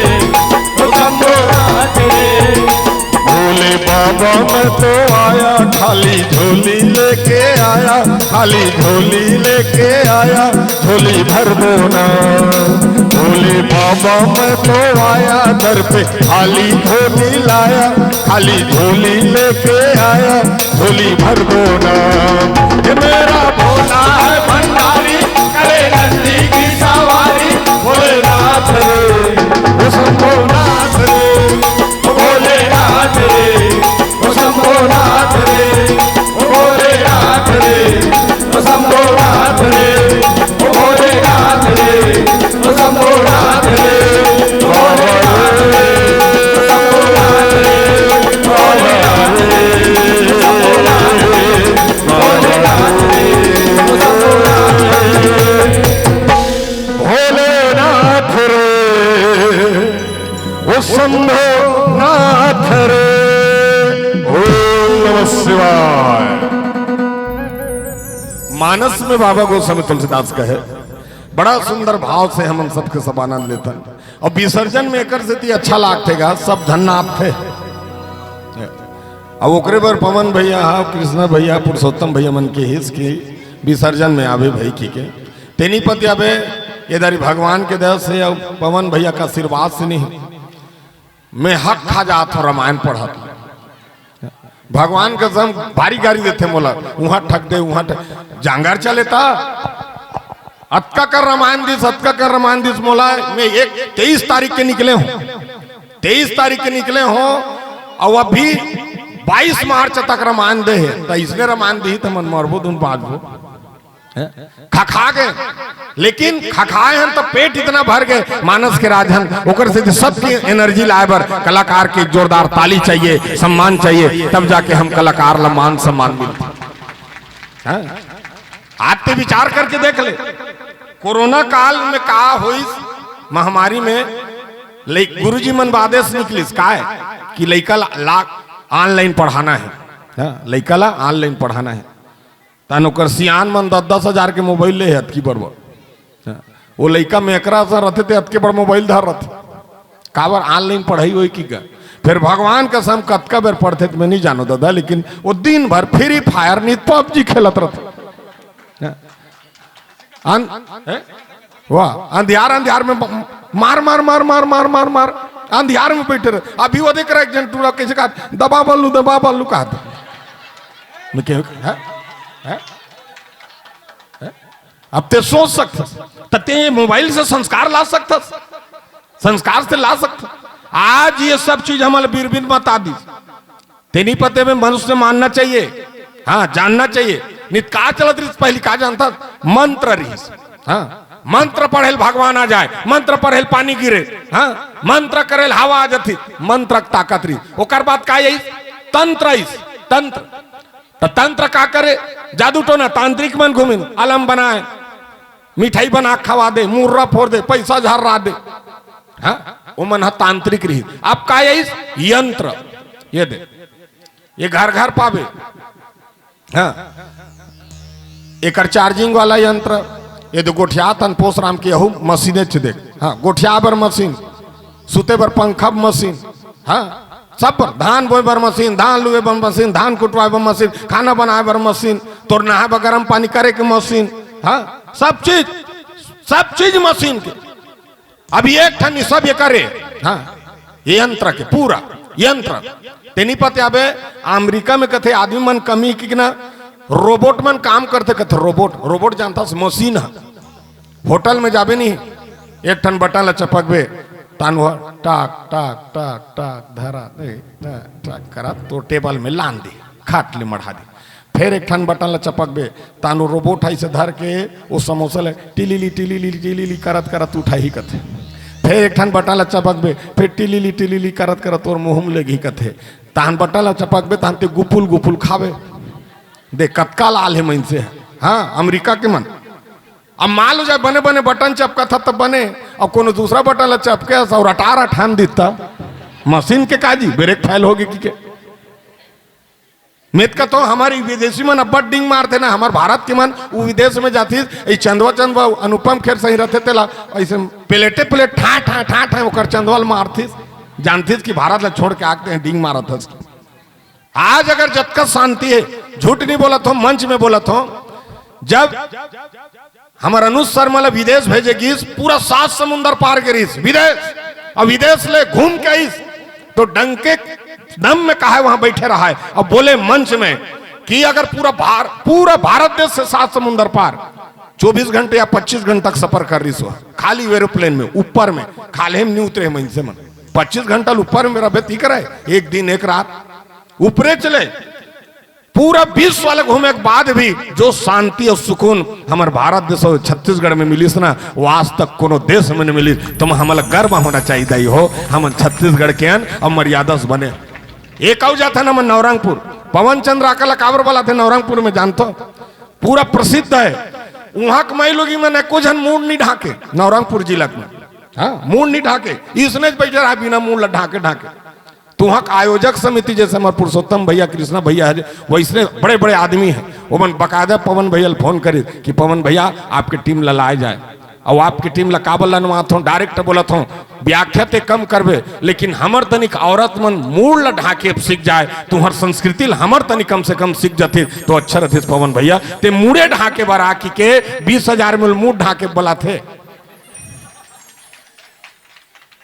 ओ शंभोनाथ रे। भोले बाबा मैं तो आया, खाली झोली लेके आया, खाली झोली लेके आया, झोली भर दो ना। भोले बाबा मैं तो आया दर पे, खाली झोली लाया, खाली झोली लेके आया, झोली भर दो ना। ये मेरा भोला है भंडारी, करे नंदी की सवारी, भोलेनाथ रे, ओ शंभोनाथ रे, ओ भोलेनाथ रे, ओ शंभोनाथ रे, ओ भोलेनाथ रे, ओ शंभोनाथ रे, ओ भोलेनाथ रे, ओ शंभोनाथ रे, ओ भोलेनाथ रे, ओ शंभोनाथ रे, ओ भोलेनाथ रे, ओ शंभोनाथ रे, ओ भोलेनाथ रे, ओ शंभोनाथ रे। भोलेनाथ रे, ओ शंभोनाथ रे, ओम नमः शिवाय। मानस में बाबा गोस्वामी तुलसीदास कहे, बड़ा सुंदर भाव से हमन सबके सब आनंद लेथन। अउ विसर्जन में एकर सेती अच्छा लागथे गा, सब झन नाचथे। अउ ओकरे बर पवन भैया हा, कृष्णा भैया, पुरुषोत्तम भैया मन किहिस कि विसर्जन में आबे भई कहिके। तेनी पति अबे ये दारी भगवान के दया से अउ पवन भैया के आशीर्वाद से नहीं, मैं हक खा जात हूँ रामायण पढ़त। भगवान कसम भारी गारी देथे मोला, उहाँ ठक दे, उहाँ ठक, जांगर चले ता। अतका कर रामायण दिस, अतका कर रामायन दिस मोला। मैं एक तेईस तारीख के निकले हूँ, तेईस तारीख के निकले हूँ, अउ अभी बाईस मार्च तक रामायण दे हे। त इसने रामायण दिही त मन मरबो तुम बाजबो। हैं? खखा गए, लेकिन खखाए हन त पेट इतना भर गए, मानस के राजन, ओकर से सबकी एनर्जी लाए बर कलाकार के जोरदार ताली चाहिए, सम्मान चाहिए, तब जाके हम कलाकार ला मान सम्मान मिलथे। हैं? आज ते विचार करके देख ले, कोरोना काल में का होइस, महामारी में लइ-, गुरुजी मन आदेश निकलिस, काय कि लइका ला, ला ऑनलाइन पढ़ाना है, हाँ, लइका ला ऑनलाइन पढ़ाना है। तन ओकर सियान मन दस दस हजार के मोबाइल ले हे अतकी बड़ बड़। हाँ, वो लइका में एकरा सा रथे ते अतके बड़ मोबाइल धर रथे। काबर ऑनलाइन पढ़ाई होई कि गा? फिर भगवान कसम कतका बेर पढ़थे त मैं नहीं जानो दादा, लेकिन वो दिन भर फ्री फायर नहीं पबजी खेलत रथे। हैं? हैं? वाह, अंधियार, अंधियार में ब-, मार, मार, मार, मार, मार, मार, मार, अंधियार में बैठे रहे। अभी वो देख रहा है एक जन टूरा कैसे कहा, "दबा बल्लू, दबा बल्लू" कहा था। मैं कह, हैं? हैं? हैं? अब ते सोच सकत, त ते मोबाइल से संस्कार ला सकत, संस्कार से ला सकत। आज ये सब चीज हमारे बीरबिन बता दी। तेनी पते में मनुष्य मानना चाहिए, हाँ, जानना चाहिए। नित का चलत रहिस, पहली का जानता? मंत्र रहिस, हाँ, मंत्र पढ़ेल भगवान आ जाए, मंत्र पढ़ेल पानी गिरे, हाँ, मंत्र करेल हवा आ जाती, मंत्र के ताकत रहिस। ओकर बाद का यही तंत्र आइस, तंत्र। त तंत्र का करे? जादू टोना, तांत्रिक मन घूमिन, अलम बनाए, मिठाई बना के खवा दे, मुर्रा फोड़ दे, पैसा झर्रा दे। हाँ? ओमन ह तांत्रिक रही। अब का आइस? यंत्र। ये दे, ये घर घर पाबे। हाँ, एकर चार्जिंग वाला यंत्र, ये तो गोठियात हन पोसराम के, यहू मशीने च देख। हाँ, गोठिया बर मशीन, सुते बर पंखा मशीन, हाँ, सब बर, धान बोए बर मशीन, धान लुए बर मशीन, धान कुटवाए बर मशीन, खाना बनाए बर मशीन, तोर नहाए बर गरम पानी करे के मशीन, हाँ, सब चीज, सब चीज मशीन के। अभी एक ठन ई सब ये करे, हाँ, ये यंत्र के, पूरा यंत्र। तेनी पते अबे, अमेरिका में कथे आदमी मन कमी कि ना, रोबोट मन काम करथे, कथे रोबोट, रोबोट जानथस, मशीन ह। होटल में जाबे नहीं, एक ठन बटन ला चपकबे, तान वो टाक, टाक, टाक, टाक, धरा, ए, टाक, टाक करा, तो टेबल में लान दी, खाट ले मढ़ा दी। फिर एक ठन बटन ला चपकबे, तान वो रोबोट है, इसे धर के वो समोसा ले टिलीली, टिलीली, टिलीली करत, करत उठाही कथे। फिर एक ठन बटन ला चपकबे, फिर टिलीली, टिलीली करत, करत तोर मुंह में लेगी कथे। तान बटन ला चपकबे, तान ते गुपुल, गुपुल खाबे। दे, कतका लाल हे मइनसे ह। हाँ, अमेरिका के मन। अब मान लो, जब बने बने बटन चपकत ह, तब बने, अब कोनो दूसरा बटन ला चपके ह, अउ रटार अठान दिता, मशीन के काजी, ब्रेक फेल होगे कि के। मैं त कहत हंव, हमर विदेशी मन अब्बड़ डींग मारथे ना, हमर भारत के मन, वो विदेश में जाथिस, ई चंदवा, चंदवा, अनुपम खेर सही रथे तेला, अइसे प्लेटे प्लेट ठा, ठा, ठा, ठा, ओकर चंदवा ल मारथिस, जानथिस कि भारत ला छोड़ के आके डींग मारत हस। आज अगर जतका शांति हे, झूठ नहीं बोलत हंव, मंच में बोलत हंव, जब हमर अनुज शर्मा ला विदेश भेजे गिस, पूरा सात समुंदर पार के रिस विदेश, अउ विदेश ले घूम के आइस, तो डंके दम में कहे वहां बैठे रहा हे, अउ बोले मंच में कि अगर पूरा भार-, पूरा भारत देश से सात समुंदर पार चौबीस घंटे या पच्चीस घंटा तक सफर कर रिस हो, खाली एरोप्लेन में, ऊपर में, खाल्हे में नहीं उतरे हे मइनसे मन। पच्चीस घंटा ऊपर में रहे, ठीक रहे, एक दिन, एक रात ऊपरे चले। पूरा विश्व वाले घूमे के बाद भी जो शांति अउ सुकून हमर भारत देश अउ छत्तीसगढ़ में मिलिस ना, वो आज तक कोनो देश में नहीं मिलिस। तो हमला गर्व होना चाहिए, दाई हो, हमन छत्तीसगढ़ के अन अउ मर्यादा से बने। एक अउ जाथन हमन नवरंगपुर, पवन चंद्र आका ला काबर बलाथे नवरंगपुर में, जानथो? पूरा प्रसिद्ध हे। उहां के माईलोगिन मन एको झन मूड़ नहीं ढांके, नवरंगपुर जिला के मन। हाँ, मूड़ नहीं ढांके, इसने बैठे रहा बिना मूड़ ला ढांके, ढांके। तो उहां के आयोजक समिति, जैसे हमर पुरुषोत्तम भैया, कृष्णा भैया हे, वइसने बड़े-बड़े आदमी हे, ओमन बकायदा पवन भैया ल फोन करिस कि पवन भैया, आपके टीम ला लाए जाए। अउ आपके टीम ला काबर लनवात हंव, direct बोलत हंव, व्याख्या ते कम करबे, लेकिन हमर तनिक औरत मन मूड़ ला ढांके सीख जाए, तुंहर संस्कृति ला हमर तनिक कम से कम सीख जातिस, तो अच्छा रहितिस पवन भैया। ते मूड़े ढांके बर आके के बीस हजार में मूड़ ढांके बलाथे।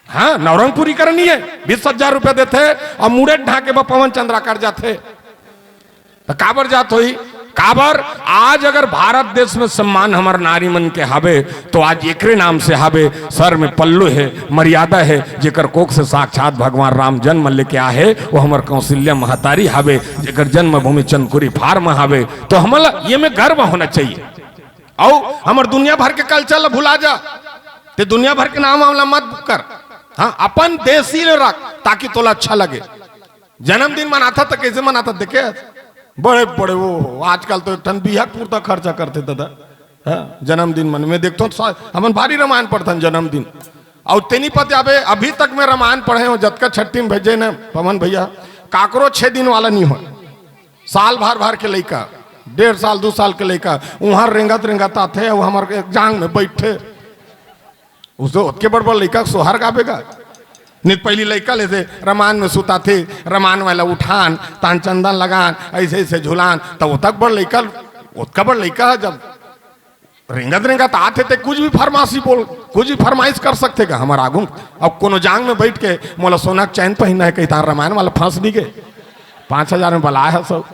हाँ, नवरंगपुरी करनी हे, बीस हजार रुपया देथे अउ मूड़े ढांके बर पवन चंद्र आका जाथे। त काबर जात होही? काबर आज अगर भारत देश में सम्मान हमर नारी मन के हावे, तो आज एकरे नाम से हावे, सर में पल्लू हे, मर्यादा हे, जेकर कोख से साक्षात भगवान राम जन्म लेके आहे, वो हमर कौशल्या महतारी हावे, जेकर जन्मभूमि चंदखुरी फार्म हावे। तो हमला ये में गर्व होना चाहिए। अउ हमर दुनिया भर के culture ला भुला जा, ते दुनिया भर के नाम वाला मत कर। हाँ, अपन देसी ले रख, ताकि तोला अच्छा लगे। जन्मदिन मनाथा त कइसे मनाथा देखे? बड़े बड़े वो हो, आजकल तो एक ठन बिहा के पुरता खर्चा करथे दादा। हाँ, जन्मदिन मन में देखथंव, सा-, हमन भारी रामायण पढ़थन जन्मदिन। अउ तेनी पते अबे, अभी तक मैं रामायण पढ़े हंव, जतका छट्ठी में भेजे न पवन भैया, काकरो छह दिन वाला नहीं हो, साल भर भर के लइका, डेढ़ साल, दू साल के लइका, उहां रेंगत रेंगत आथे, अउ हमर एक जांग में बैठे। उसो ओतके बड़ बड़ लइका के सोहर गाबे गा। नहीं त पहिली लइका ले से रामायण में सुताथे, रामायण वाला उठान, तान चंदन लगान, अइसे अइसे झुलान, त ओतक बड़ लइका, ओतका बड़ लइका जब रेंगत रेंगत आथे ते कुछ भी फरमाइशी बोल, कुछ भी फरमाइश कर सकथे गा हमर आगू। अब कोनो जांग में बैठ के मोला सोना के चैन पहिनना हे कही, तार रामायण वाला फंस नहीं गे, पांच हजार में बलाए हे सब।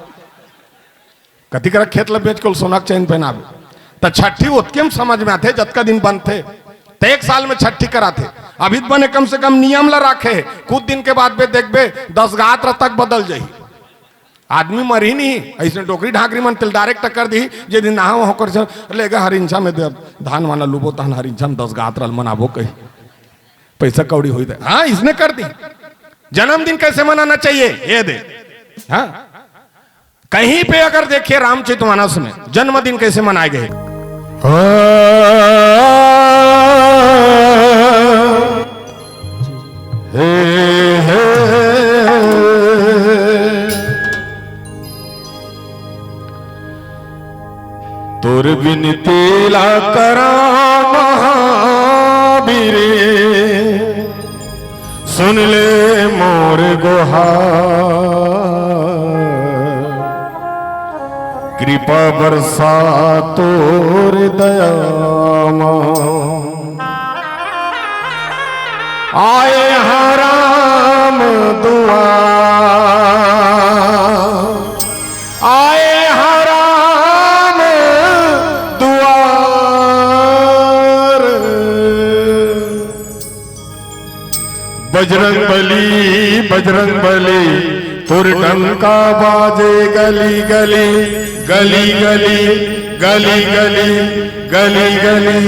कति करा खेत ला बेच के सोना के चैन पहनाबे। त छट्ठी ओतके में समझ में आथे, जतका दिन बनथे। त एक साल में छट्ठी कराथे। अभी त बने कम से कम नियम ला राखे हे। कुछ दिन के बाद बे देखबे, दस गात्र तक बदल जाही। आदमी मरही नहीं, अइसने डोकरी ढाकरी मन तेला direct कर दिही, जे दिन नहा वहा कर से, "ले गा हरिंछा में दे, धान वाना लुबो, तहन हरिंछा में दस गात्र ल मनाबो," कही। पैसा कौड़ी होई दे। हाँ, इसने कर दी। जन्मदिन कैसे मनाना चाहिए, ये दे। हाँ, कहीं पे अगर देखिए रामचरितमानस में जन्मदिन कैसे मनाए गए। तोर बिनती ला करा महावीर, सुन ले मोर गोहार, कृपा बरसा तोर दया मा। आए हा राम दुआर, आए हा राम दुआर। बजरंग बली, बजरंग बली, तोर डंका बाजे गली गली, गली गली, गली गली, गली गली।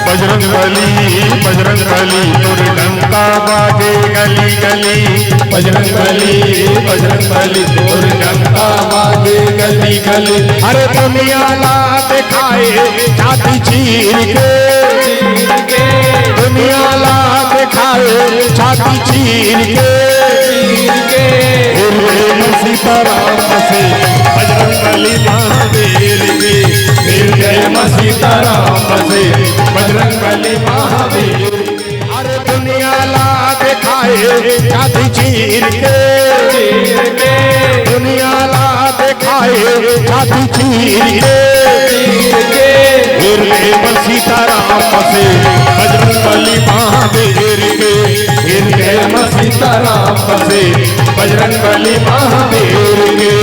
बजरंग बली, बजरंग बली, तोर डंका बाजे गली गली। बजरंग बली, बजरंग बली, तोर डंका बाजे गली गली। अरे दुनिया ला देखाए छाती चीर के, दुनिया ला देखाए छाती चीर के। हृदय में सीताराम बसे, बजरंग बली महावीर के। हृदय में सीताराम बसे, बजरंग बली महावीर के। अरे दुनिया ला देखाए छाती चीर के, चीर के। दुनिया ला देखाए छाती चीर के, चीर के। हृदय में सीताराम बसे, बजरंग बली महावीर के। हृदय में सीताराम बसे, बजरंग बली महावीर के।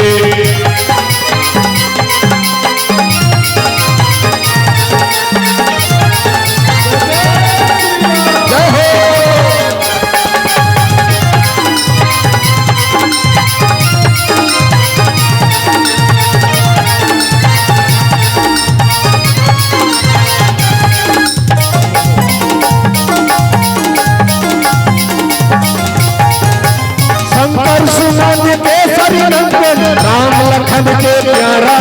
जय हो। शंकर सुमन केसरी नंदन, राम लखन के प्यारा,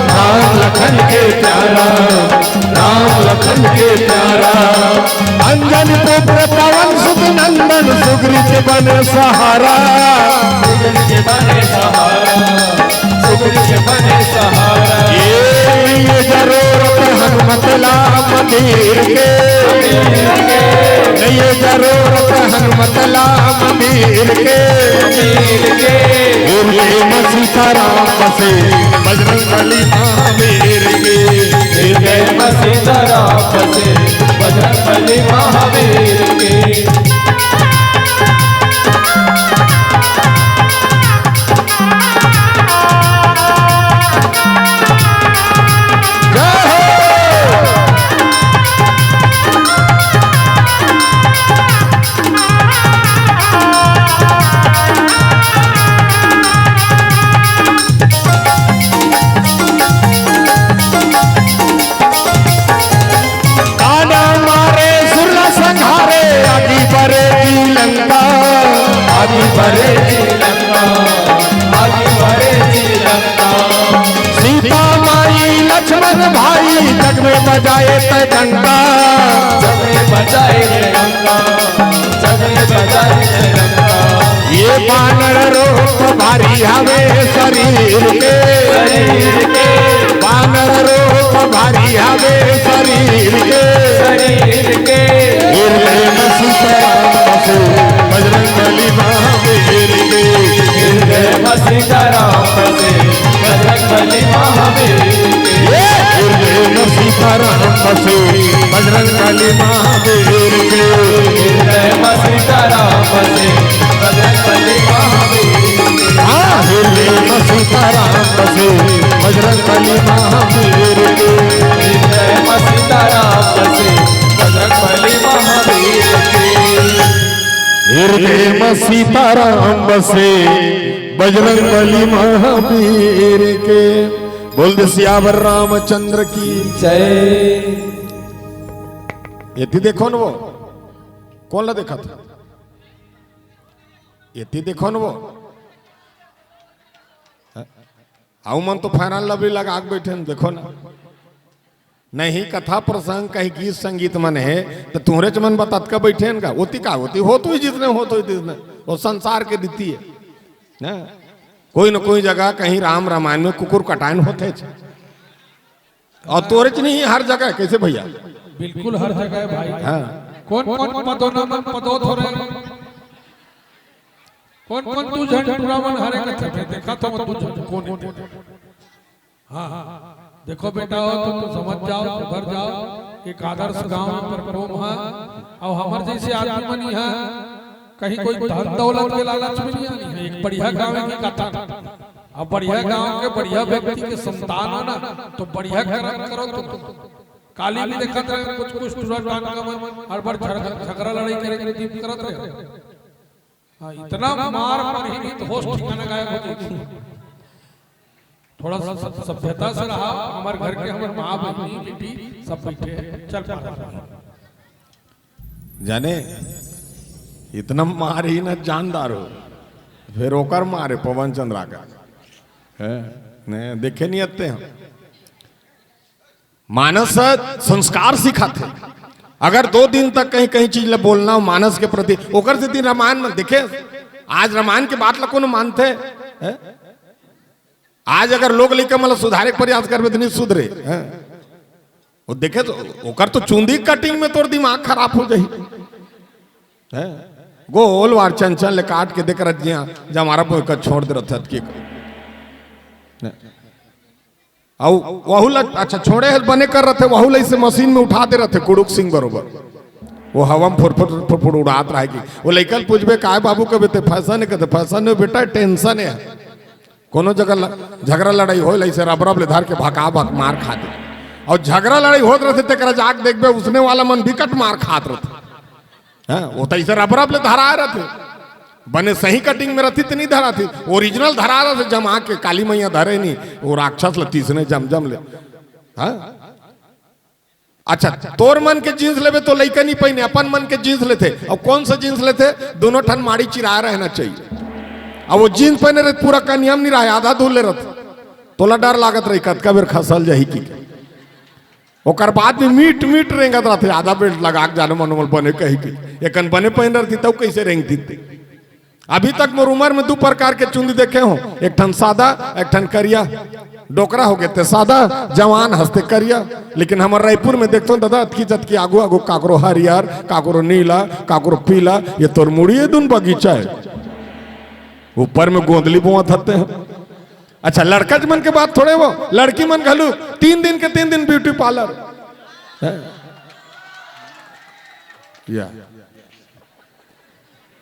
राम लखन के प्यारा, राम लखन के प्यारा। अंजनी पुत्र पवन सुत नंदन, सुग्रीव के बने सहारा। सुग्रीव के बने सहारा, सुग्रीव के बने सहारा। ये, ये जरूरत हनुमत ला मंदिर के, ये जरूरत हनुमत ला मंदिर के। मंदिर के। हृदय में सीताराम बसे, बजरंग बली महावीर के। हृदय में सीताराम बसे, बजरंग बली महावीर के। जय हो। काना मारे सुरला संघारे, आगी बरे जी लंका, आगी बरे जी लंका, आगी बरे जी लंका। सीता माई लक्ष्मण भाई, जग में बजाए तै डंका, जग में बजाए तै डंका। ये बानर रूप भारी हवे शरीर के, शरीर के। बानर रूप भारी हवे शरीर के, शरीर के। हृदय में सीताराम बसे, बजरंग बली महावीर के। हृदय में सीताराम बसे, बजरंग बली महावीर के। ये हृदय में सीताराम बसे, बजरंग बली महावीर के। हृदय में सीताराम बसे, बजरंग बली महावीर के। हाँ, हृदय में सीताराम बसे, बजरंग बली महावीर के। हृदय में सीताराम बसे, बजरंग बली महावीर के। हृदय में सीताराम बसे, बजरंग बली महावीर के। बोल दे सियावर रामचंद्र की। जय। एती देखो न वो, कोन ला देखत? एती देखो न वो। अउ मन तो Fair and Lovely लगा के बइठे न, देखो न। नहीं, कथा प्रसंग कहीं गीत संगीत मन हे, त तुंहरेच मन बततका बइठे न का? ओती का होती, होत होही जिसने, होत होही तिसने। वो संसार के रीति हे ना। कोई न कोई जगह कहीं राम रामायण में कुकुर कटायन होथे। अउ तोरेच नहीं, हर जगह। कइसे भइया? बिल्कुल हर जगह हे भाई। हाँ। कोन कोन पदो न मन पदो थोरे। कोन कोन दू झन टूरा मन हरे कथे, देखत हंव दू झन कोन हे। हाँ, हाँ। देखो बेटा हो, तुम समझ जाओ, सुधर जाओ। एक आदर्श गांव में परकोम हा, अउ हमर जइसे आदमी मन इहाँ कहीं कोई धन दौलत के लालच में नहीं आनी हे। एक बढ़िया गांव हे कि कथा, अब बढ़िया गांव के बढ़िया व्यक्ति के संतान हो ना, तो बढ़िया कर्म करो तुम। काली भी देखत रहे, कुछ कुछ टूरा टांका मन अड़बड़ झगड़ा लड़ाई करे के जिद करत रहे। हाँ, इतना मार पड़ही कि होश ठिकाना गायब हो जाही। थोड़ा सा सभ्यता से रहा। हमर घर के, हमर माँ, बहिनी, बेटी सब बइठे हे। चल पा। जाने, इतना मारही न जानदार हो, फेर ओकर मारे पवन चंद्रा का। हैं? नहीं, देखे नहीं आते हम। मानस ह संस्कार सिखाथे। अगर दो दिन तक कहीं, कहीं चीज ल बोलना हो मानस के प्रति, ओकर सेती रामायण में देखे, आज रामायण के बात ल कोनो मानथे? हैं? आज अगर लोग लइका मन ल सुधारे के प्रयास करबे त नहीं सुधरे, हैं? वो देखे तो, ओकर तो चुंदी cutting में तोर दिमाग खराब हो जाही, हैं? गोल वार चंचल ले काट के देख रजिया, जमारा बोय का छोड़ दे रहत के। अउ वहू ला, अच्छा, छोड़े हे, बने कर रथे, वहू ला अइसे मशीन में उठा दे रथे, कुड़ुक सिंह बरोबर। वो हवा में फुरफुर, फुरफुर उड़ात रहे कि वो लइका ल पूछबे, "काय बाबू?" कबे, "ते फैशन हे?" कहते, "फैशन नहीं बेटा, tension हे।" कोनो जगह ल-, झगड़ा लड़ाई होय, अइसे रबरब ले धर के भका भक मार खा दे। अउ झगड़ा लड़ाई होत रथे, तेकरा जाके देखबे, उसने वाला मन बिकट मार खात रथे। हाँ, वो तो अइसे रबरब ले धराए रथे। बने सही cutting में रथे त नहीं धराथे, original धराए रथे, जमा के काली मैया धरे नहीं, वो राक्षस ल तीसने जम जम ले। हाँ? अच्छा, तोर मन के jeans लेबे तो लइका नहीं पहिने, अपन मन के jeans लेथे। अउ कोन सा jeans लेथे? दोनों ठन माड़ी चिराए रहना चाहिए। अउ वो jeans पहिने रहे, पूरा कनियम नहीं रहे, आधा धुल ले रथे। तोला डर लागत रही, कतका बेर खसल जाही कि। ओकर बाद भी मीट मीट रेंगत रथे, आधा बेल्ट लगा के जानो मनो मोल बने कही के। एकन बने पहिन रहती तब कइसे रेंगती ते? अभी तक मोर उमर में दू प्रकार के चुंदी देखे हंव, एक ठन सादा, एक ठन करिया। डोकरा हो गे ते सादा, जवान हस ते करिया। लेकिन हमर रायपुर में देखथंव दादा, अतकी जतकी आगू आगू काकरो हरियर, काकरो नीला, काकरो पीला, ये तोर मुड़ी ए दुन बगीचा हे। ऊपर में गोंदली बोवत हते हैं। अच्छा, लड़का मन के बात थोड़े वो, लड़की मन घलू तीन दिन के तीन दिन beauty parlour। हैं? या।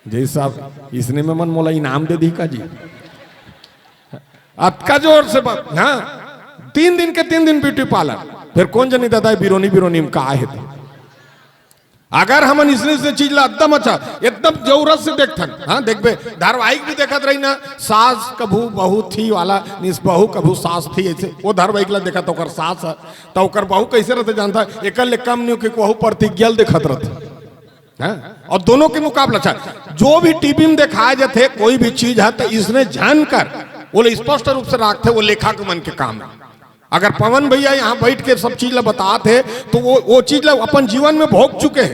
जय साहब, इसने में मन मोला इनाम दे दिही का जी? अतका जोर से बात, हाँ, तीन दिन के तीन दिन beauty parlour। फेर कोन जनी दादा बिरोनी बिरोनी में का हे ते? अगर हमन इसने से चीज ला एकदम अच्छा, एकदम जरूरत से देखथन, हाँ, देखबे, धारावाहिक भी देखत रही ना, सास कभू बहू थी वाला, निस बहू कभू सास थी, अइसे वो धारावाहिक ला देखत, ओकर सास हे, त ओकर बहू कइसे रथे जानथा? एकर ले कम नहीं कि वहू प्रतिज्ञा ल देखत रथे। हाँ? अउ दोनों के मुकाबला, अच्छा, जो भी टीवी में देखाए जाथे, कोई भी चीज हे, त इसने जान कर, वो ले स्पष्ट रूप से राखथे, वो लेखक मन के काम हे। अगर पवन भइया यहाँ बइठ के सब चीज ला बतात हे, त वो, वो चीज ला अपन जीवन में भोग चुके हे।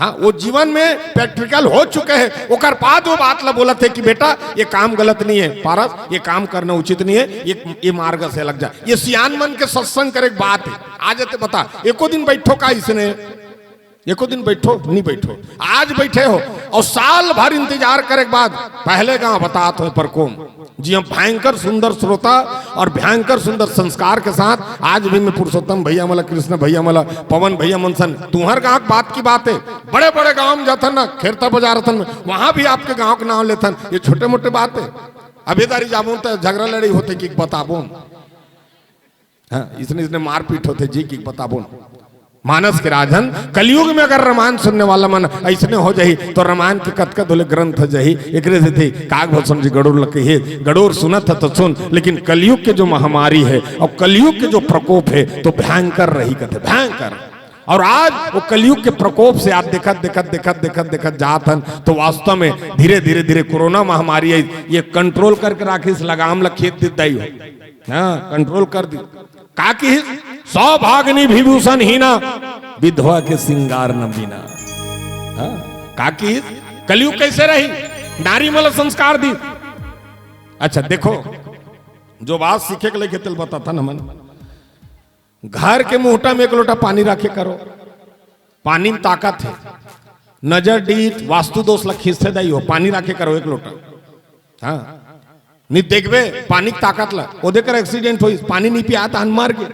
हाँ, वो जीवन में practical हो चुके हे, ओकर बाद वो बात ला बोलत हे कि बेटा, ये काम गलत नहीं हे, पारस, ये काम करना उचित नहीं हे, ये, ये मार्ग से अलग जा। ये सियान मन के सत्संग करे के बात हे। आज ते बता, एको दिन बइठो का इसने? एको दिन बइठो, नहीं बइठो। आज बइठे हो अउ साल भर इंतजार करे के बाद पहले गांव बतात होय परकोम। जी हाँ, भयंकर सुंदर श्रोता अउ भयंकर सुंदर संस्कार के साथ आज भी मैं पुरुषोत्तम भइया मन ला, कृष्ण भइया मन ला, पवन भइया मन सन, तुंहर गांव के बात की बात हे। बड़े-बड़े गांव में जाथन ना, खेरता बजारथन, वहां भी आपके गांव के नाम लेथन। ये छोटे-मोटे बात हे? अभी दारी जाबो त झगड़ा लड़ाई होथे कि बताबो। हाँ, इसने, इसने मारपीट होथे जी कि बताबो। मानस के राजन, कलयुग में अगर रामायण सुनने वाला मन अइसने हो जाही, तो रामायण के कतका धुले ग्रंथ जाही। एकरे सेती काग भूषण जी गड़ूर ल कहिए, गड़ूर सुनत ह तो सुन, लेकिन कलयुग के जो महामारी है और कलयुग के जो प्रकोप है, तो भयंकर रही कथे, भयंकर। और आज वो कलयुग के प्रकोप से आप देखत, देखत, देखत, देखत, देखत जात हन, तो वास्तव में धीरे, धीरे, धीरे कोरोना महामारी आई, ये कंट्रोल करके राखिस, लगाम ल खींच दिस दाई हो। हाँ, कंट्रोल कर दी। का किहिस? सौभागिनी विभूषण हीना, विधवा के सिंगार न बीना। हाँ? का किहिस? कलयुग कइसे रही? नारी मन ल संस्कार दिस। अच्छा देखो, जो बात सीखे के लइक हे तेला बताथन हमन। घर के मुहटा में एक लोटा पानी राखे करो, पानी में ताकत हे। नजर डीठ, वास्तु दोष ल खींचथे दाई हो, पानी राखे करो एक लोटा। हाँ, नहीं देखबे पानी के ताकत ल, ओदे कर एक्सीडेंट होइस, पानी नहीं पिया त आन मर गे।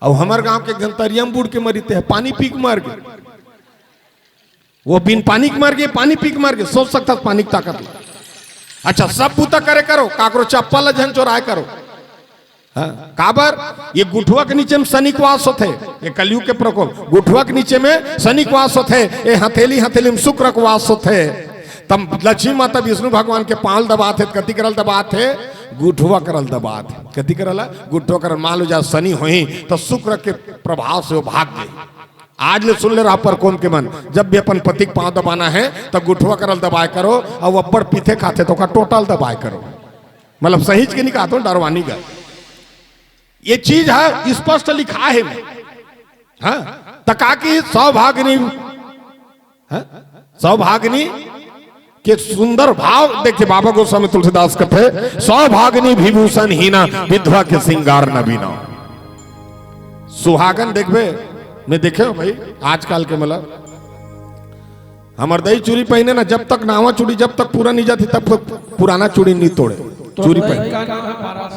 अउ हमर गांव के एक झन तरिया में बूड़ के मरिस ते ह, पानी पी के मर गे। वो बिन पानी के मर गे, पानी पी के मर गे, सोच सकथस पानी के ताकत ल। अच्छा, सब बूता करे करो, काकरो चप्पल ल झन चोराय करो। हाँ, काबर? ये गुठवा के नीचे में शनि के वास होथे, ये कलयुग के प्रकोप। गुठवा के नीचे में शनि के वास होथे, ये हथेली, हथेली में शुक्र के वास होथे। तब लक्ष्मी माता विष्णु भगवान के पांव ल दबाथे, कति करल दबाथे? गुठवा करल दबाथे। कति करल? गुठवा करल। मान लो जा शनि होही, तो शुक्र के प्रभाव से वो भाग जाही। आज ले सुन ले रहा परकोम के मन, जब भी अपन पति के पांव दबाना है, तो गुठवा करल दबाय करो, अउ अब्बड़ पीथे खाथे, तो ओकर टोटल दबाय करो। मतलब सहीच के नहीं कहत हों, डरवानी गा। ये चीज ह, स्पष्ट लिखा हे। हाँ, त का किहिस? सौभागिनी, हाँ? सौभागिनी के सुंदर भाव देखिए, बाबा गोस्वामी तुलसीदास कथे, "सौभागिनी विभूषण हीना, विधवा के सिंगार न बीना।" सुहागन देखबे, मैं देखे हों भाई, आजकल के मतलब हमर दई चूड़ी पहिने ना, जब तक नावा चूड़ी जब तक पूरा नहीं जाती, तब तक पुराना चूड़ी नहीं तोड़े। चूड़ी पहिने। का नाम है पारस?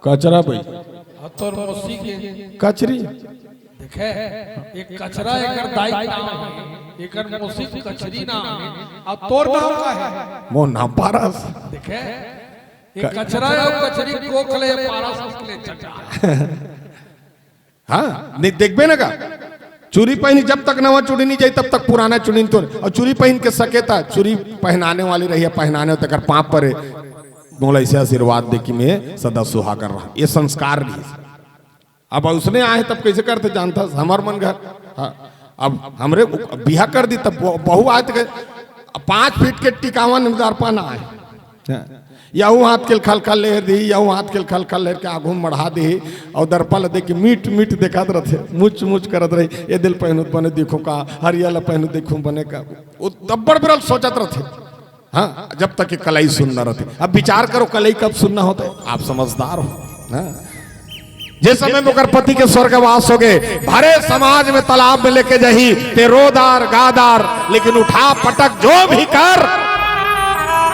कचरा भाई। और तोर मौसी के? कचरी। देखे, एक कचरा एकर दाई के नाम है, एकर मौसी कचरी नाम है, और तोर नाम का है? मोर नाम पारस। देखे, एक क- कचरा है, वो कचरी को खले पारस उसके लिए चटा। हाँ, नहीं देखबे ना का, चूड़ी पहिनी, जब तक नवा चूड़ी नहीं जाई, तब तक पुराना चूड़ी नहीं तोड़े। और चूड़ी पहिन के सकेता, चूड़ी पहनाने वाली रही है, पहनाने हो तेकर पाँव परे, मोला ऐसे आशीर्वाद दे कि मैं सदा सुहागन रहा। ये संस्कार नहीं। अब उसने आए तब कैसे करते जानता हमर मन घर। हाँ, अब हमरे बिहा कर दी तब बहू आए तो पाँच फीट के टिकावन में दरपा ना आए। हाँ। यहू हाथ के खलखल लेहर दी, यहू हाथ के खलखल लेहर के आगू में मढ़ा दी, और दरपा ल देख के मीठ मीठ देखत रथे, मुच मुच करत रही, "ए दिल पहनू बने देखो का, हरिया ल पहनू देखो बने का।" वो तब्बड़ बिरल सोचत रथे। हाँ, जब तक ये कलाई सुन्ना रथे। अब विचार करो, कलाई कब सुन्ना होता है, आप समझदार हो। हाँ। जे समय में ओकर पति के स्वर्गवास हो गए, भरे समाज में तालाब में लेके जाही, ते रो दार, गा दार, लेकिन उठा पटक जो भी कर,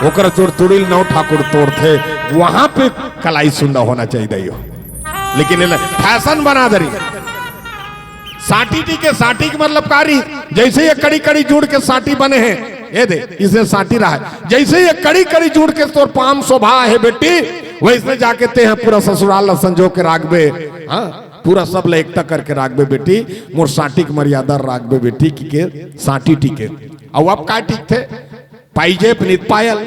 ओकर चुड़चुड़ील नौ ठाकुर तोड़थे, वहां पे कलाई सुंडा होना चाहिए यो। लेकिन एला फैशन बना दरी। साटी टीके, साटी के मतलब कारी, जैसे ये कड़ी कड़ी जुड़ के साटी बने हैं, ये दे, इसे साटी रहा है। जैसे ये कड़ी कड़ी जुड़ के तोर पाम शोभा है बेटी, वैसे जाके ते हैं पूरा ससुराल ला संजो के राखबे। हाँ, पूरा सब ला एकता करके राखबे बेटी, मोर साटी के मर्यादा राखबे बेटी, कि के साटी टीके। अब आप का टीकथे? पाइजेब नित पायल।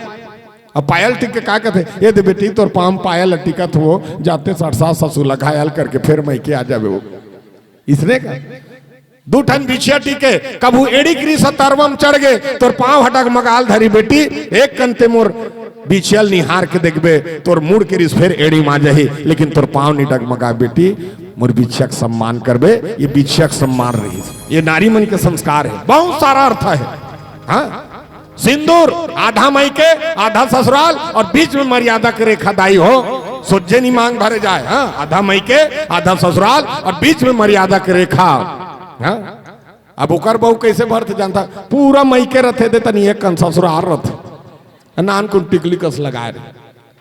अब पायल टीक के का कहते? ये दे बेटी, तोर पाम पायल टीकत हो, जाते साठ सास ससुर ला घायल करके फिर मइके आ जाबे वो। इसने का दू ठन बिछिया टीके, कभू एड़ी के रिस तरवा म चढ़ गे, तोर पांव हटक मगाल धरी बेटी, एक कन ते मोर बिछिया ल निहार के देखबे, तोर मुड़ के रिस फेर एड़ी मा जाही, लेकिन तोर पांव नी डगमगा बेटी, मोर बिछिया के सम्मान करबे, ये बिछिया के सम्मान रहिस। ये नारी मन के संस्कार है, बहुत सारा अर्थ है। हाँ? सिंदूर आधा मइके, आधा ससुराल और बीच में मर्यादा के रेखा दाई हो, सोझे नी मांग भरे जाए। हाँ, आधा मइके, आधा ससुराल और बीच में मर्यादा के रेखा। हाँ? अब ओकर बहू कैसे भरथे जानथा? पूरा मइके रथे दे, तनी एक कन ससुराल रथे, नानकुन टिकली कस लगाए रहे।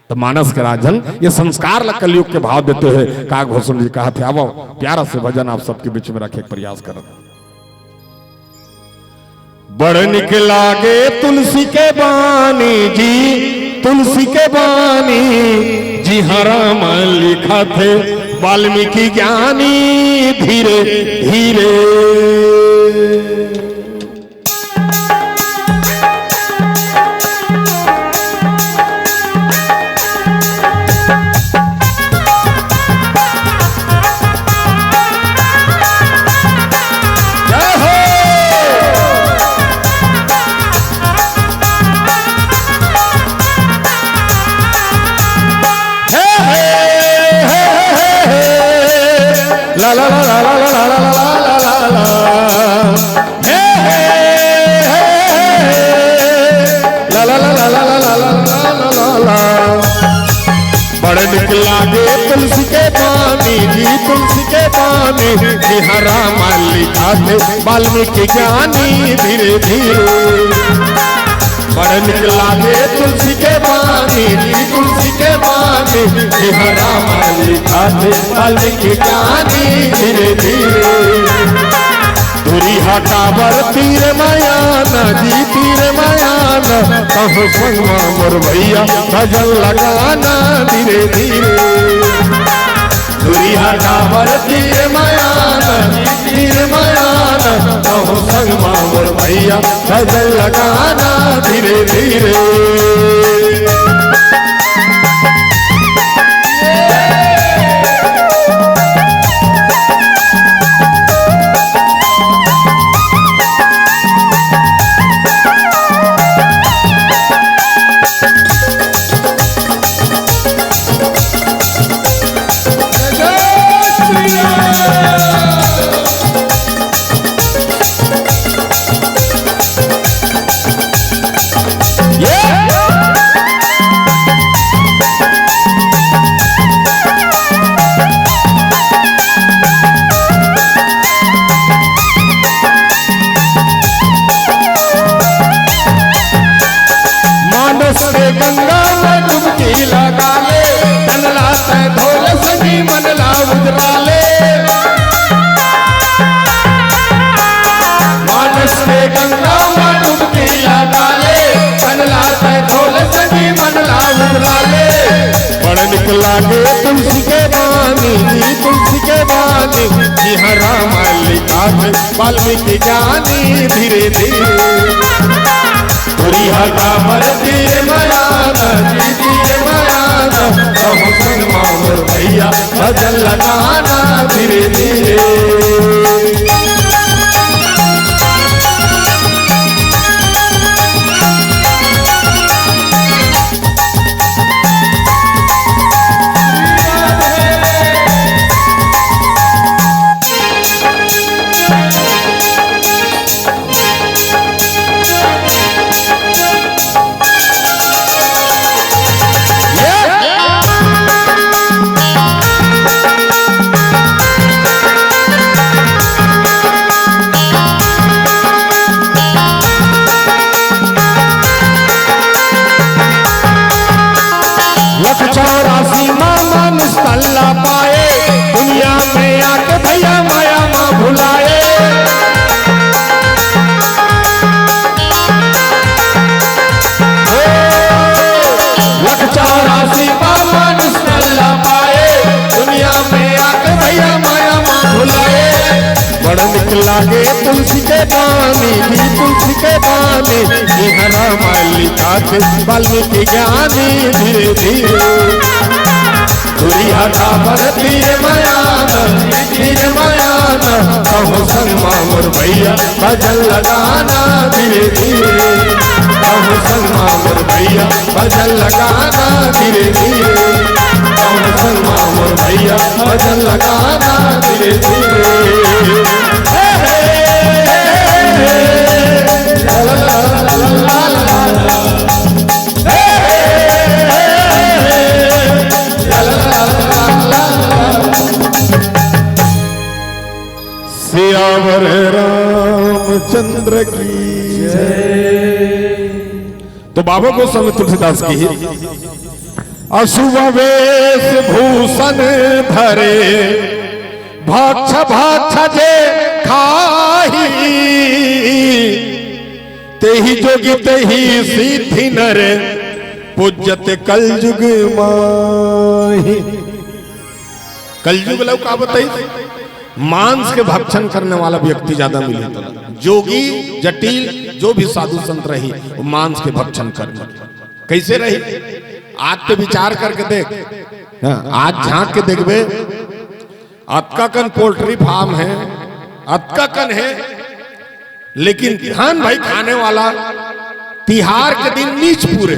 तो मानस के राजन ये संस्कार ला कलयुग के भाव देते हुए काग भूषण जी कहथे, आवो प्यारा से भजन आप सबके बीच में रखे के प्रयास करत। बड़ निक लागे तुलसी के बानी जी, तुलसी के बानी जी, हरम लिखत हे वाल्मीकि ज्ञानी। धीरे धीरे। जय हो। हे, हे, हे, हे, हे। ला, ला, ला। हे, हे, हे, हे, हे। ला, ला, ला। बड़ निक लागे तुलसी के पानी जी, तुलसी के पानी। जिहाँ रामायण लिखाथे वाल्मीकि ज्ञानी धीरे धीरे। बड़ निक लागे तुलसी के पानी जी, तुलसी के पानी। जिहाँ रामायण लिखाथे वाल्मीकि ज्ञानी धीरे धीरे। दूरिहा काबर तीर मयान जी, तीर मयान। कहूँ संगमा मोर भैया भजन लगाना धीरे धीरे। दूरिहा काबर तीर मयान, तीर मयान। कहूँ संगमा मोर भैया भजन लगाना धीरे धीरे। मानस के गंगा में डुबकी लगा ले, तन ला तै धो ले संगी मन ला उजला ले। मानस के गंगा में डुबकी लगा ले, तन ला तै धो ले संगी मन ला उजला ले। बड़ निक लागे तुलसी के बानी जी, तुलसी के बानी। जिहाँ रामायण लिखाथे वाल्मीकि ज्ञानी धीरे धीरे। दूरिहा काबर तीर मयान जी, तीर मयान। कहूँ संगमा मोर भैया भजन लगाना धीरे धीरे। लख चौरासी माँ मानुष तन ला पाए, दुनिया में आके भैया माया माँ भुलाए। ओ, लख चौरासी माँ मानुष तन ला पाए, दुनिया में आके भैया माया माँ भुलाए। बड़ निक लागे तुलसी के बानी जी, तुलसी के बानी। इहाँ रामायण लिखाथे वाल्मीकि ज्ञानी धीरे धीरे। दूरिहा काबर तीर मयान, तीर मयान। कहूँ संगमा मोर भैया भजन लगाना धीरे धीरे। कहूँ संगमा मोर भैया भजन लगाना धीरे धीरे। कहूँ संगमा मोर भैया भजन लगाना धीरे धीरे। हे, हे, हे, हे, हे। ला, ला, ला। हे, हे, हे, हे, हे। ला, ला, ला। सियावर रामचंद्र की जय। तो बाबा गोस्वामी तुलसीदास की ही, असुव वेश भूषण धरे, भक्ष भक्ष जे खाही, तेहि जोगी तेहि सिद्धि नर, पूजत कलजुग माही। कलजुग ला का बताई? मांस के भक्षण करने वाला व्यक्ति ज्यादा मिले तोला। जोगी, जटिल, जो भी साधु संत रही, वो मांस के भक्षण करने। कैसे रही? आज ते विचार करके देख, हाँ, आज झांक के देखबे, अतका कन पोल्ट्री फार्म है, अतका कन है, लेकिन धन भाई खाने वाला तिहार के दिन नीच पूरे।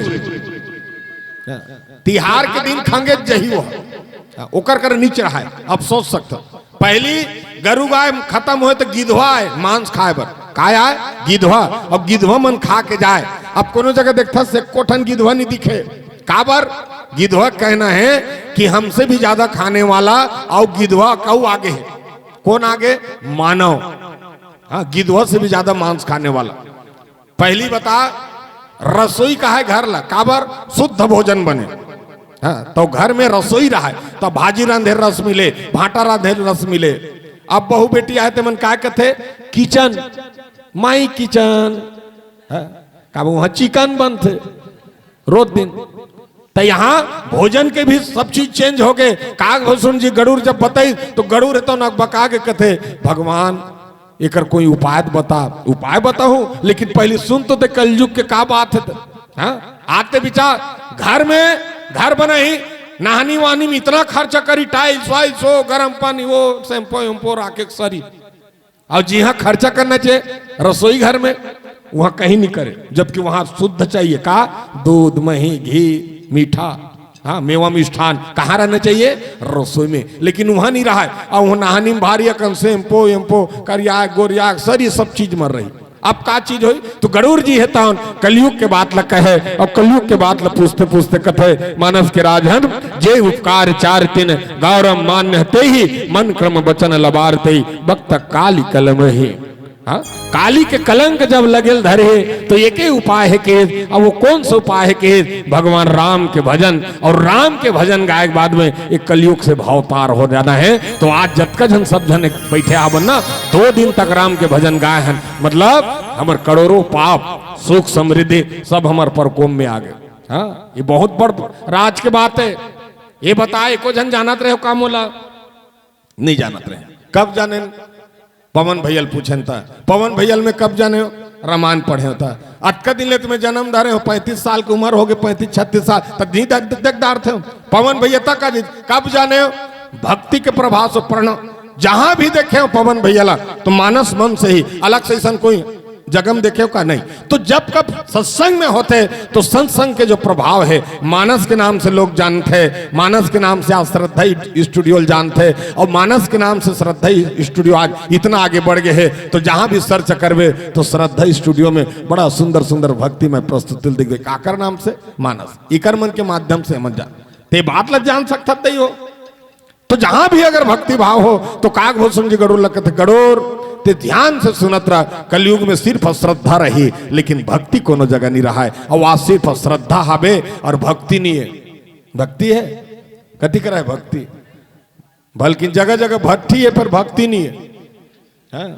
तिहार के दिन खंगे जही वो, ओकर कर नीच रहा है। अब सोच सकत हो, पहली गरु गाय खत्म होए तो गिधवा आए मांस खाए बर। काय आए? गिधवा। अब गिधवा मन खा के जाए। अब कोनो जगह देखता से कोठन गिधवा नहीं दिखे। काबर? गिधवा कहना है कि हमसे भी ज्यादा खाने वाला और गिधवा कऊ आगे है। कौन आगे? मानव। हाँ, गिधवा से भी ज्यादा मांस खाने वाला। पहली बता, रसोई का है घर ला, काबर? शुद्ध भोजन बने। हाँ, तो घर में रसोई रहा है, तो भाजी रांधे रस मिले, भाटा रांधे रस मिले। अब बहू बेटी आए ते मन का कहते? Kitchen, my kitchen. हाँ, काबर वहाँ चिकन बनते रोज दिन। तो यहाँ भोजन के भी सब चीज चेंज हो गए। काग भसुन जी गरुड़ जब बताई तो गरुड़ तो नकबका के कहते, भगवान एकर कोई उपाय बता। उपाय बताऊं, लेकिन पहले सुन तो दे कलयुग के का बात है। हाँ, आते विचार, घर में, घर बनाई, नहानी वानी में इतना खर्चा करी, टाइल्स वाइल्स हो, गर्म पानी हो, शैम्पो वैम्पो राखे सरी। और जी हाँ, खर्चा करना चाहिए रसोई घर में, वहां कहीं नहीं करे, जबकि वहां शुद्ध चाहिए। का? दूध, मही, घी, मीठा। हाँ, मेवा मिष्ठान कहाँ रहना चाहिए? रसोई में। लेकिन वहां नहीं रहा है। और वहां नहानी में भारी अकन शैम्पो एम्पो, करिया गोरिया सरी सब चीज मर रही। अब का चीज होई? तो गरुड़ जी है तहन कलयुग के बात ल कहे, और कलयुग के बात ल पूछते पूछते कथे, मानस के राजन, जे उपकार चार तिन गौरव मान्य ते ही मन क्रम वचन लबार ते ही वक्त काली कलम ही। हाँ, काली के कलंक जब लगेल धरे हे, तो एके उपाय है के, अब वो कौन सा उपाय है के? भगवान राम के भजन। और राम के भजन गाए के बाद में एक कलयुग से भाव पार हो जाना है। तो आज जतका झन सब झन बैठे हावन ना, दो दिन तक राम के भजन गाए हैं, मतलब हमर करोड़ों पाप, सुख समृद्धि सब हमर परकोम में आ गए। हाँ, ये बहुत बड़ राज के बात है। ये बताए, एको झन जानत रहे हो का मोला? नहीं जानत रहे। कब जाने? पवन भैया ल पूछेन त, पवन भैया ल मैं कब जाने हो? रामायण पढ़े हो त। अतका दिन ले तुम्हें जन्म धरे हो, पैंतीस साल की उम्र हो गई, पैंतीस छत्तीस साल, तब नहीं देख, देख डारते हो। पवन भैया तक का जी, कब जाने हो? भक्ति के प्रभाव से पढ़ना। जहां भी देखे हो पवन भैया ला, तो मानस मन से ही, अलग से ऐसा कोई जगह में देखे हो का? नहीं। तो जब कब सत्संग में होते, तो सत्संग के जो प्रभाव है, मानस के नाम से लोग जानते हैं, मानस के नाम से आज श्रद्धा स्टूडियो जानते हैं, और मानस के नाम से श्रद्धा स्टूडियो आज इतना आगे बढ़ गए है। तो जहां भी सर्च करवे, तो श्रद्धा स्टूडियो में बड़ा सुंदर सुंदर भक्ति में प्रस्तुति दिखबे। काकर नाम से? मानस। इकर मन के माध्यम से हमन जान, ते बात ला जान सकत ही हो। तो जहां भी अगर भक्ति भाव हो, तो काग भूषण जी गरुड़ लगत, गरुड़ ते ध्यान से सुनत रह। कलयुग में सिर्फ श्रद्धा रही, लेकिन भक्ति कोनो जगह नहीं रहा है। और आज सिर्फ श्रद्धा हवे और भक्ति नहीं है। भक्ति है, कति करा है भक्ति? बल्कि जगह जगह भट्ठी है, पर भक्ति नहीं है। हाँ,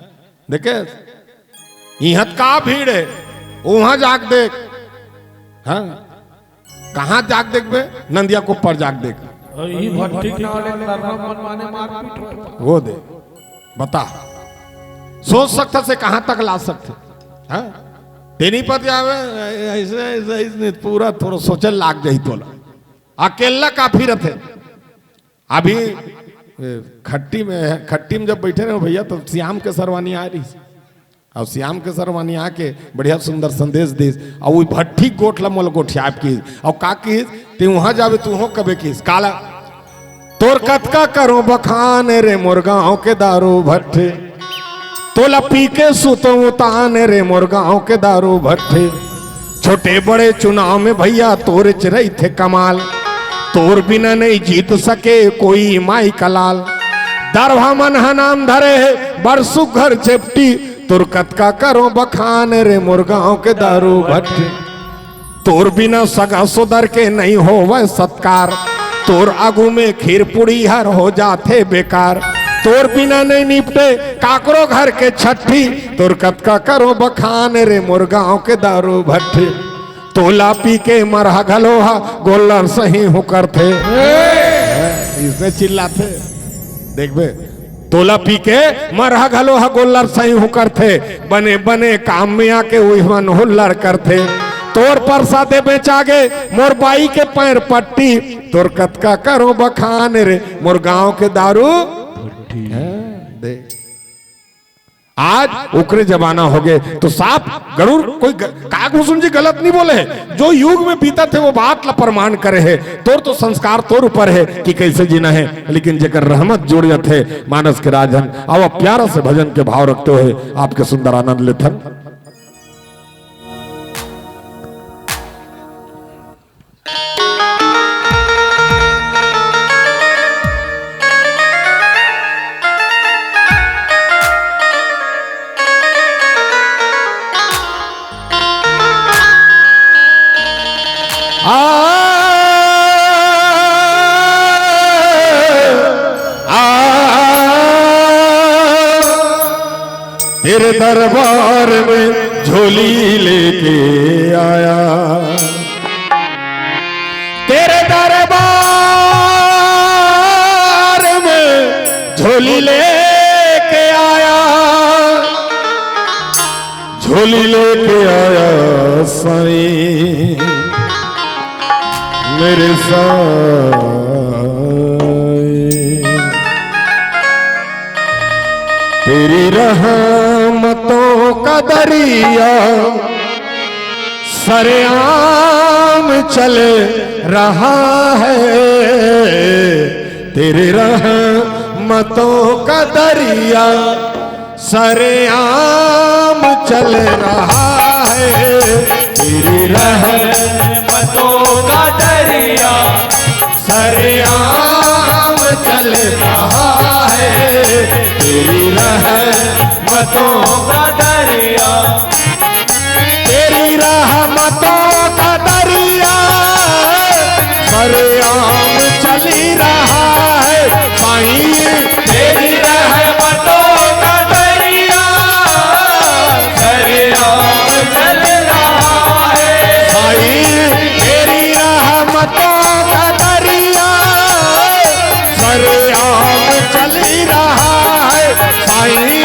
देखे, इहाँ त का भीड़ है, वहां जाके देख। हाँ, कहाँ जाके देखबे? नंदिया कोप्पर जाके देख। अरे, ई भट्टी के नाम ले करना मन माने मारपीट होता। वो दे, बता, सोच सकता से कहाँ तक ला सकते? हाँ, तेनी पति आवे, ऐसे, ऐसे, ऐसे पूरा थोड़ा सोचे लाग जाई तोला। अकेला काफी रहते। अभी, ए, खट्टी में, खट्टी में जब बैठे रहे भैया, तो श्याम के सरवानी आ रही। और श्याम के सरवानी आके बढ़िया सुंदर संदेश दीस। और वो भट्ठी गोठ ला मोल गोठियाब की। और का की, ते वहां जावे, तू हो कबे की, काला। तोर कतका करो बखान रे मोर गांव के दारू भट्ठे, तोला पी के सुतो उतान रे मोर गांव के दारू भट्ठे। छोटे बड़े चुनाव में भैया तोर च रही थे कमाल, तोर बिना नहीं जीत सके कोई माई का लाल। दरभा मन ह नाम धरे है बड़ सुघर चेपटी, तोर कतका करो बखान रे मोर गांव के दारू भट्टी। तोर बिना सगा सोदर के नहीं होवे सत्कार, तोर आगू में खीर पूरी हर हो जाथे बेकार। तोर बिना नहीं निपटे काकरो घर के छठी, तोर कतका करो बखान रे मोर गांव के दारू भट्टी। तोला पी के मरहा घलो हा गोल्लर सही हो करथे। इसने चिल्लाथे, देखबे, तोला पी के मरहा घलो ह गोल्लर सही हूँ करथे। बने बने काम में आके उही मन हुल्लड़ करथे। तोर परसादे बेचागे मोर बाई के पैर पट्टी, तोर कतका करो बखान रे मोर गांव के दारू। हैं, दे। आज ओकरे जमाना हो गए तो साफ गरुड़ कोई ग-, काग हुसुम जी गलत नहीं बोले है। जो युग में बीतत हे वो बात ला प्रमाण करे है। तोर तो संस्कार तोर ऊपर है कि कैसे जीना है, लेकिन जेकर रहमत जुड़ जाथे मानस के राजन। अब प्यारा से भजन के भाव रखते हुए आपके सुंदर आनंद लेथन। आ, आ, तेरे दरबार में झोली लेके आया, तेरे दरबार में झोली लेके आया, झोली लेके आया साईं मेरे साईं। तेरी रहमतों का दरिया सरेआम चल रहा है, तेरी रहमतों का दरिया सरेआम चल रहा है, तेरी रहमतों का दरिया सरेआम चल रहा है, तेरी रहमतों का दरिया, तेरी रहमतों का दरिया सरेआम चल ही रहा है साईं। तेरी रहमतों का दरिया सरेआम चल रहा है साईं। तेरी रहमतों का दरिया सरेआम चल ही रहा है साईं।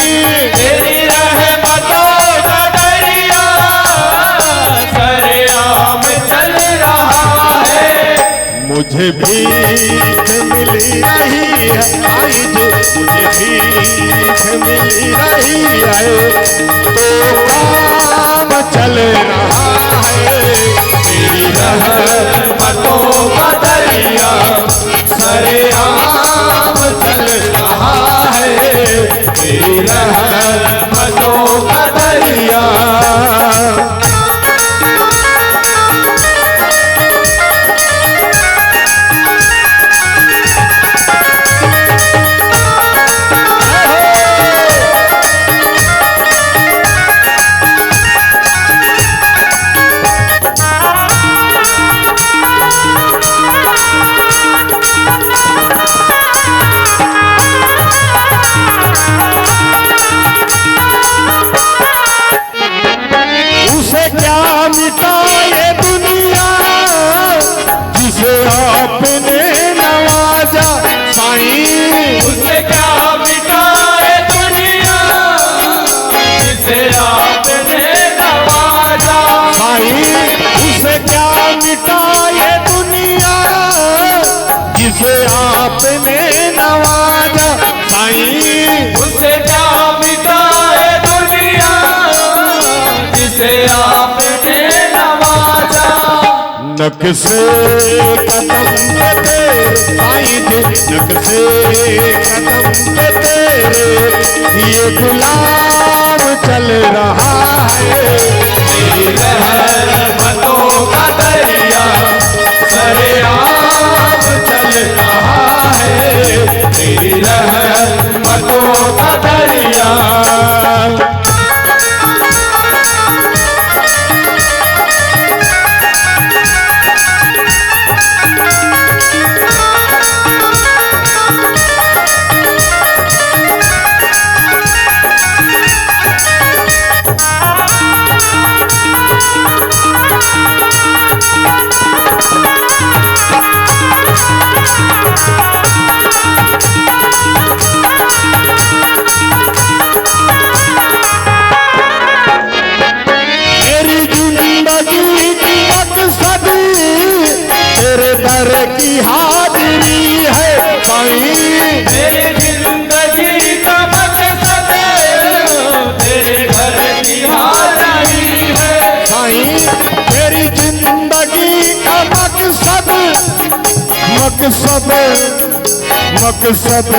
तेरी रहमतों का दरिया सरेआम चल रहा है। मुझे भीख मिल रही है, आई जो मुझे भीख मिल रही है, तो काम चल रहा है। तेरी रहमतों का दरिया सरेआम चल रहा है, तेरी रहमतों का दरिया। उसे क्या मिटा ये दुनिया, जिसे आपने नवाजा साईं। उसे क्या मिटा ये दुनिया, जिसे आपने नवाजा साईं। उसे क्या मिटा ये दुनिया, जिसे आपने नवाजा साईं। उसे क्या मिटा ये दुनिया, जिसे आपने नवाजा। नक्शे कदम पे तेरे साईं जी, नक्शे कदम पे तेरे ये गुलाम चल रहा है। तेरी रहमतों का दरिया सरेआम चल रहा है, तेरी रहमतों का दरिया। मकसद, मकसद,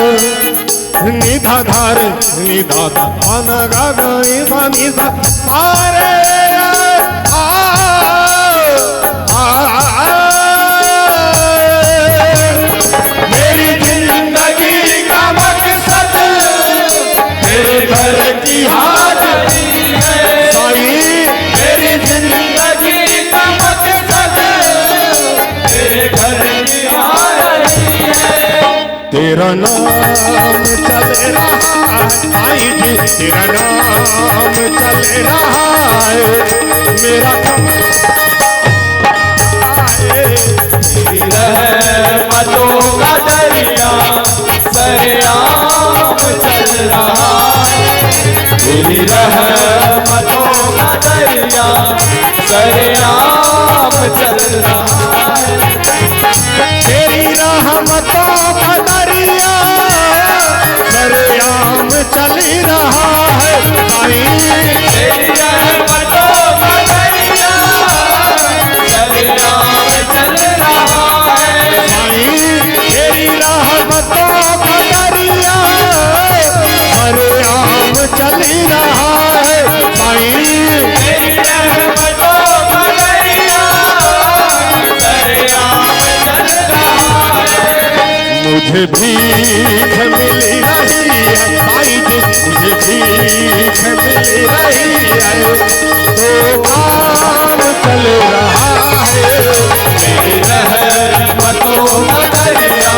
निधा धार, निधा धा, पा ना गा गा नी सा नी सा, पा रे, आ, आ, आ, आ, मेरी जिंदगी का मकसद, मेरे घर की हाजरी है। साईं, मेरी जिंदगी का मकसद, मेरे घर की हाजरी है। तेरा नाम चल रहा है, साईं जी, तेरा नाम चल रहा है। मेरा नाम तेरी रहमतों का दरिया सरेआम चल रहा है। तेरी रहमतों का दरिया सरेआम चल रहा है। तेरी रहमतों का दरिया सरेआम चल रहा है। साईं, तेरी रहमतों का दरिया सरेआम चल रहा है। साईं, तेरी रहमतों का दरिया सरेआम चल रहा है। साईं, तेरी रहमतों का दरिया सरेआम चल रहा है। मुझे भीख मिल रही है, साईं जी, मुझे भीख मिल रही है, तो काम चल रहा है। तेरी रहमतों का दरिया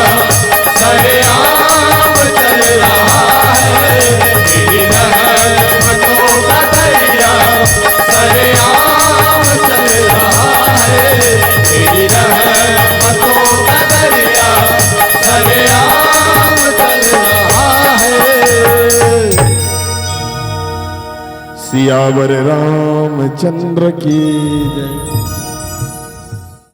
सरेआम चल रहा है। तेरी रहमतों का दरिया सरेआम चल रहा है। तेरी रहमतों का दरिया सरेआम चल रहा है। सियावर रामचंद्र की जय।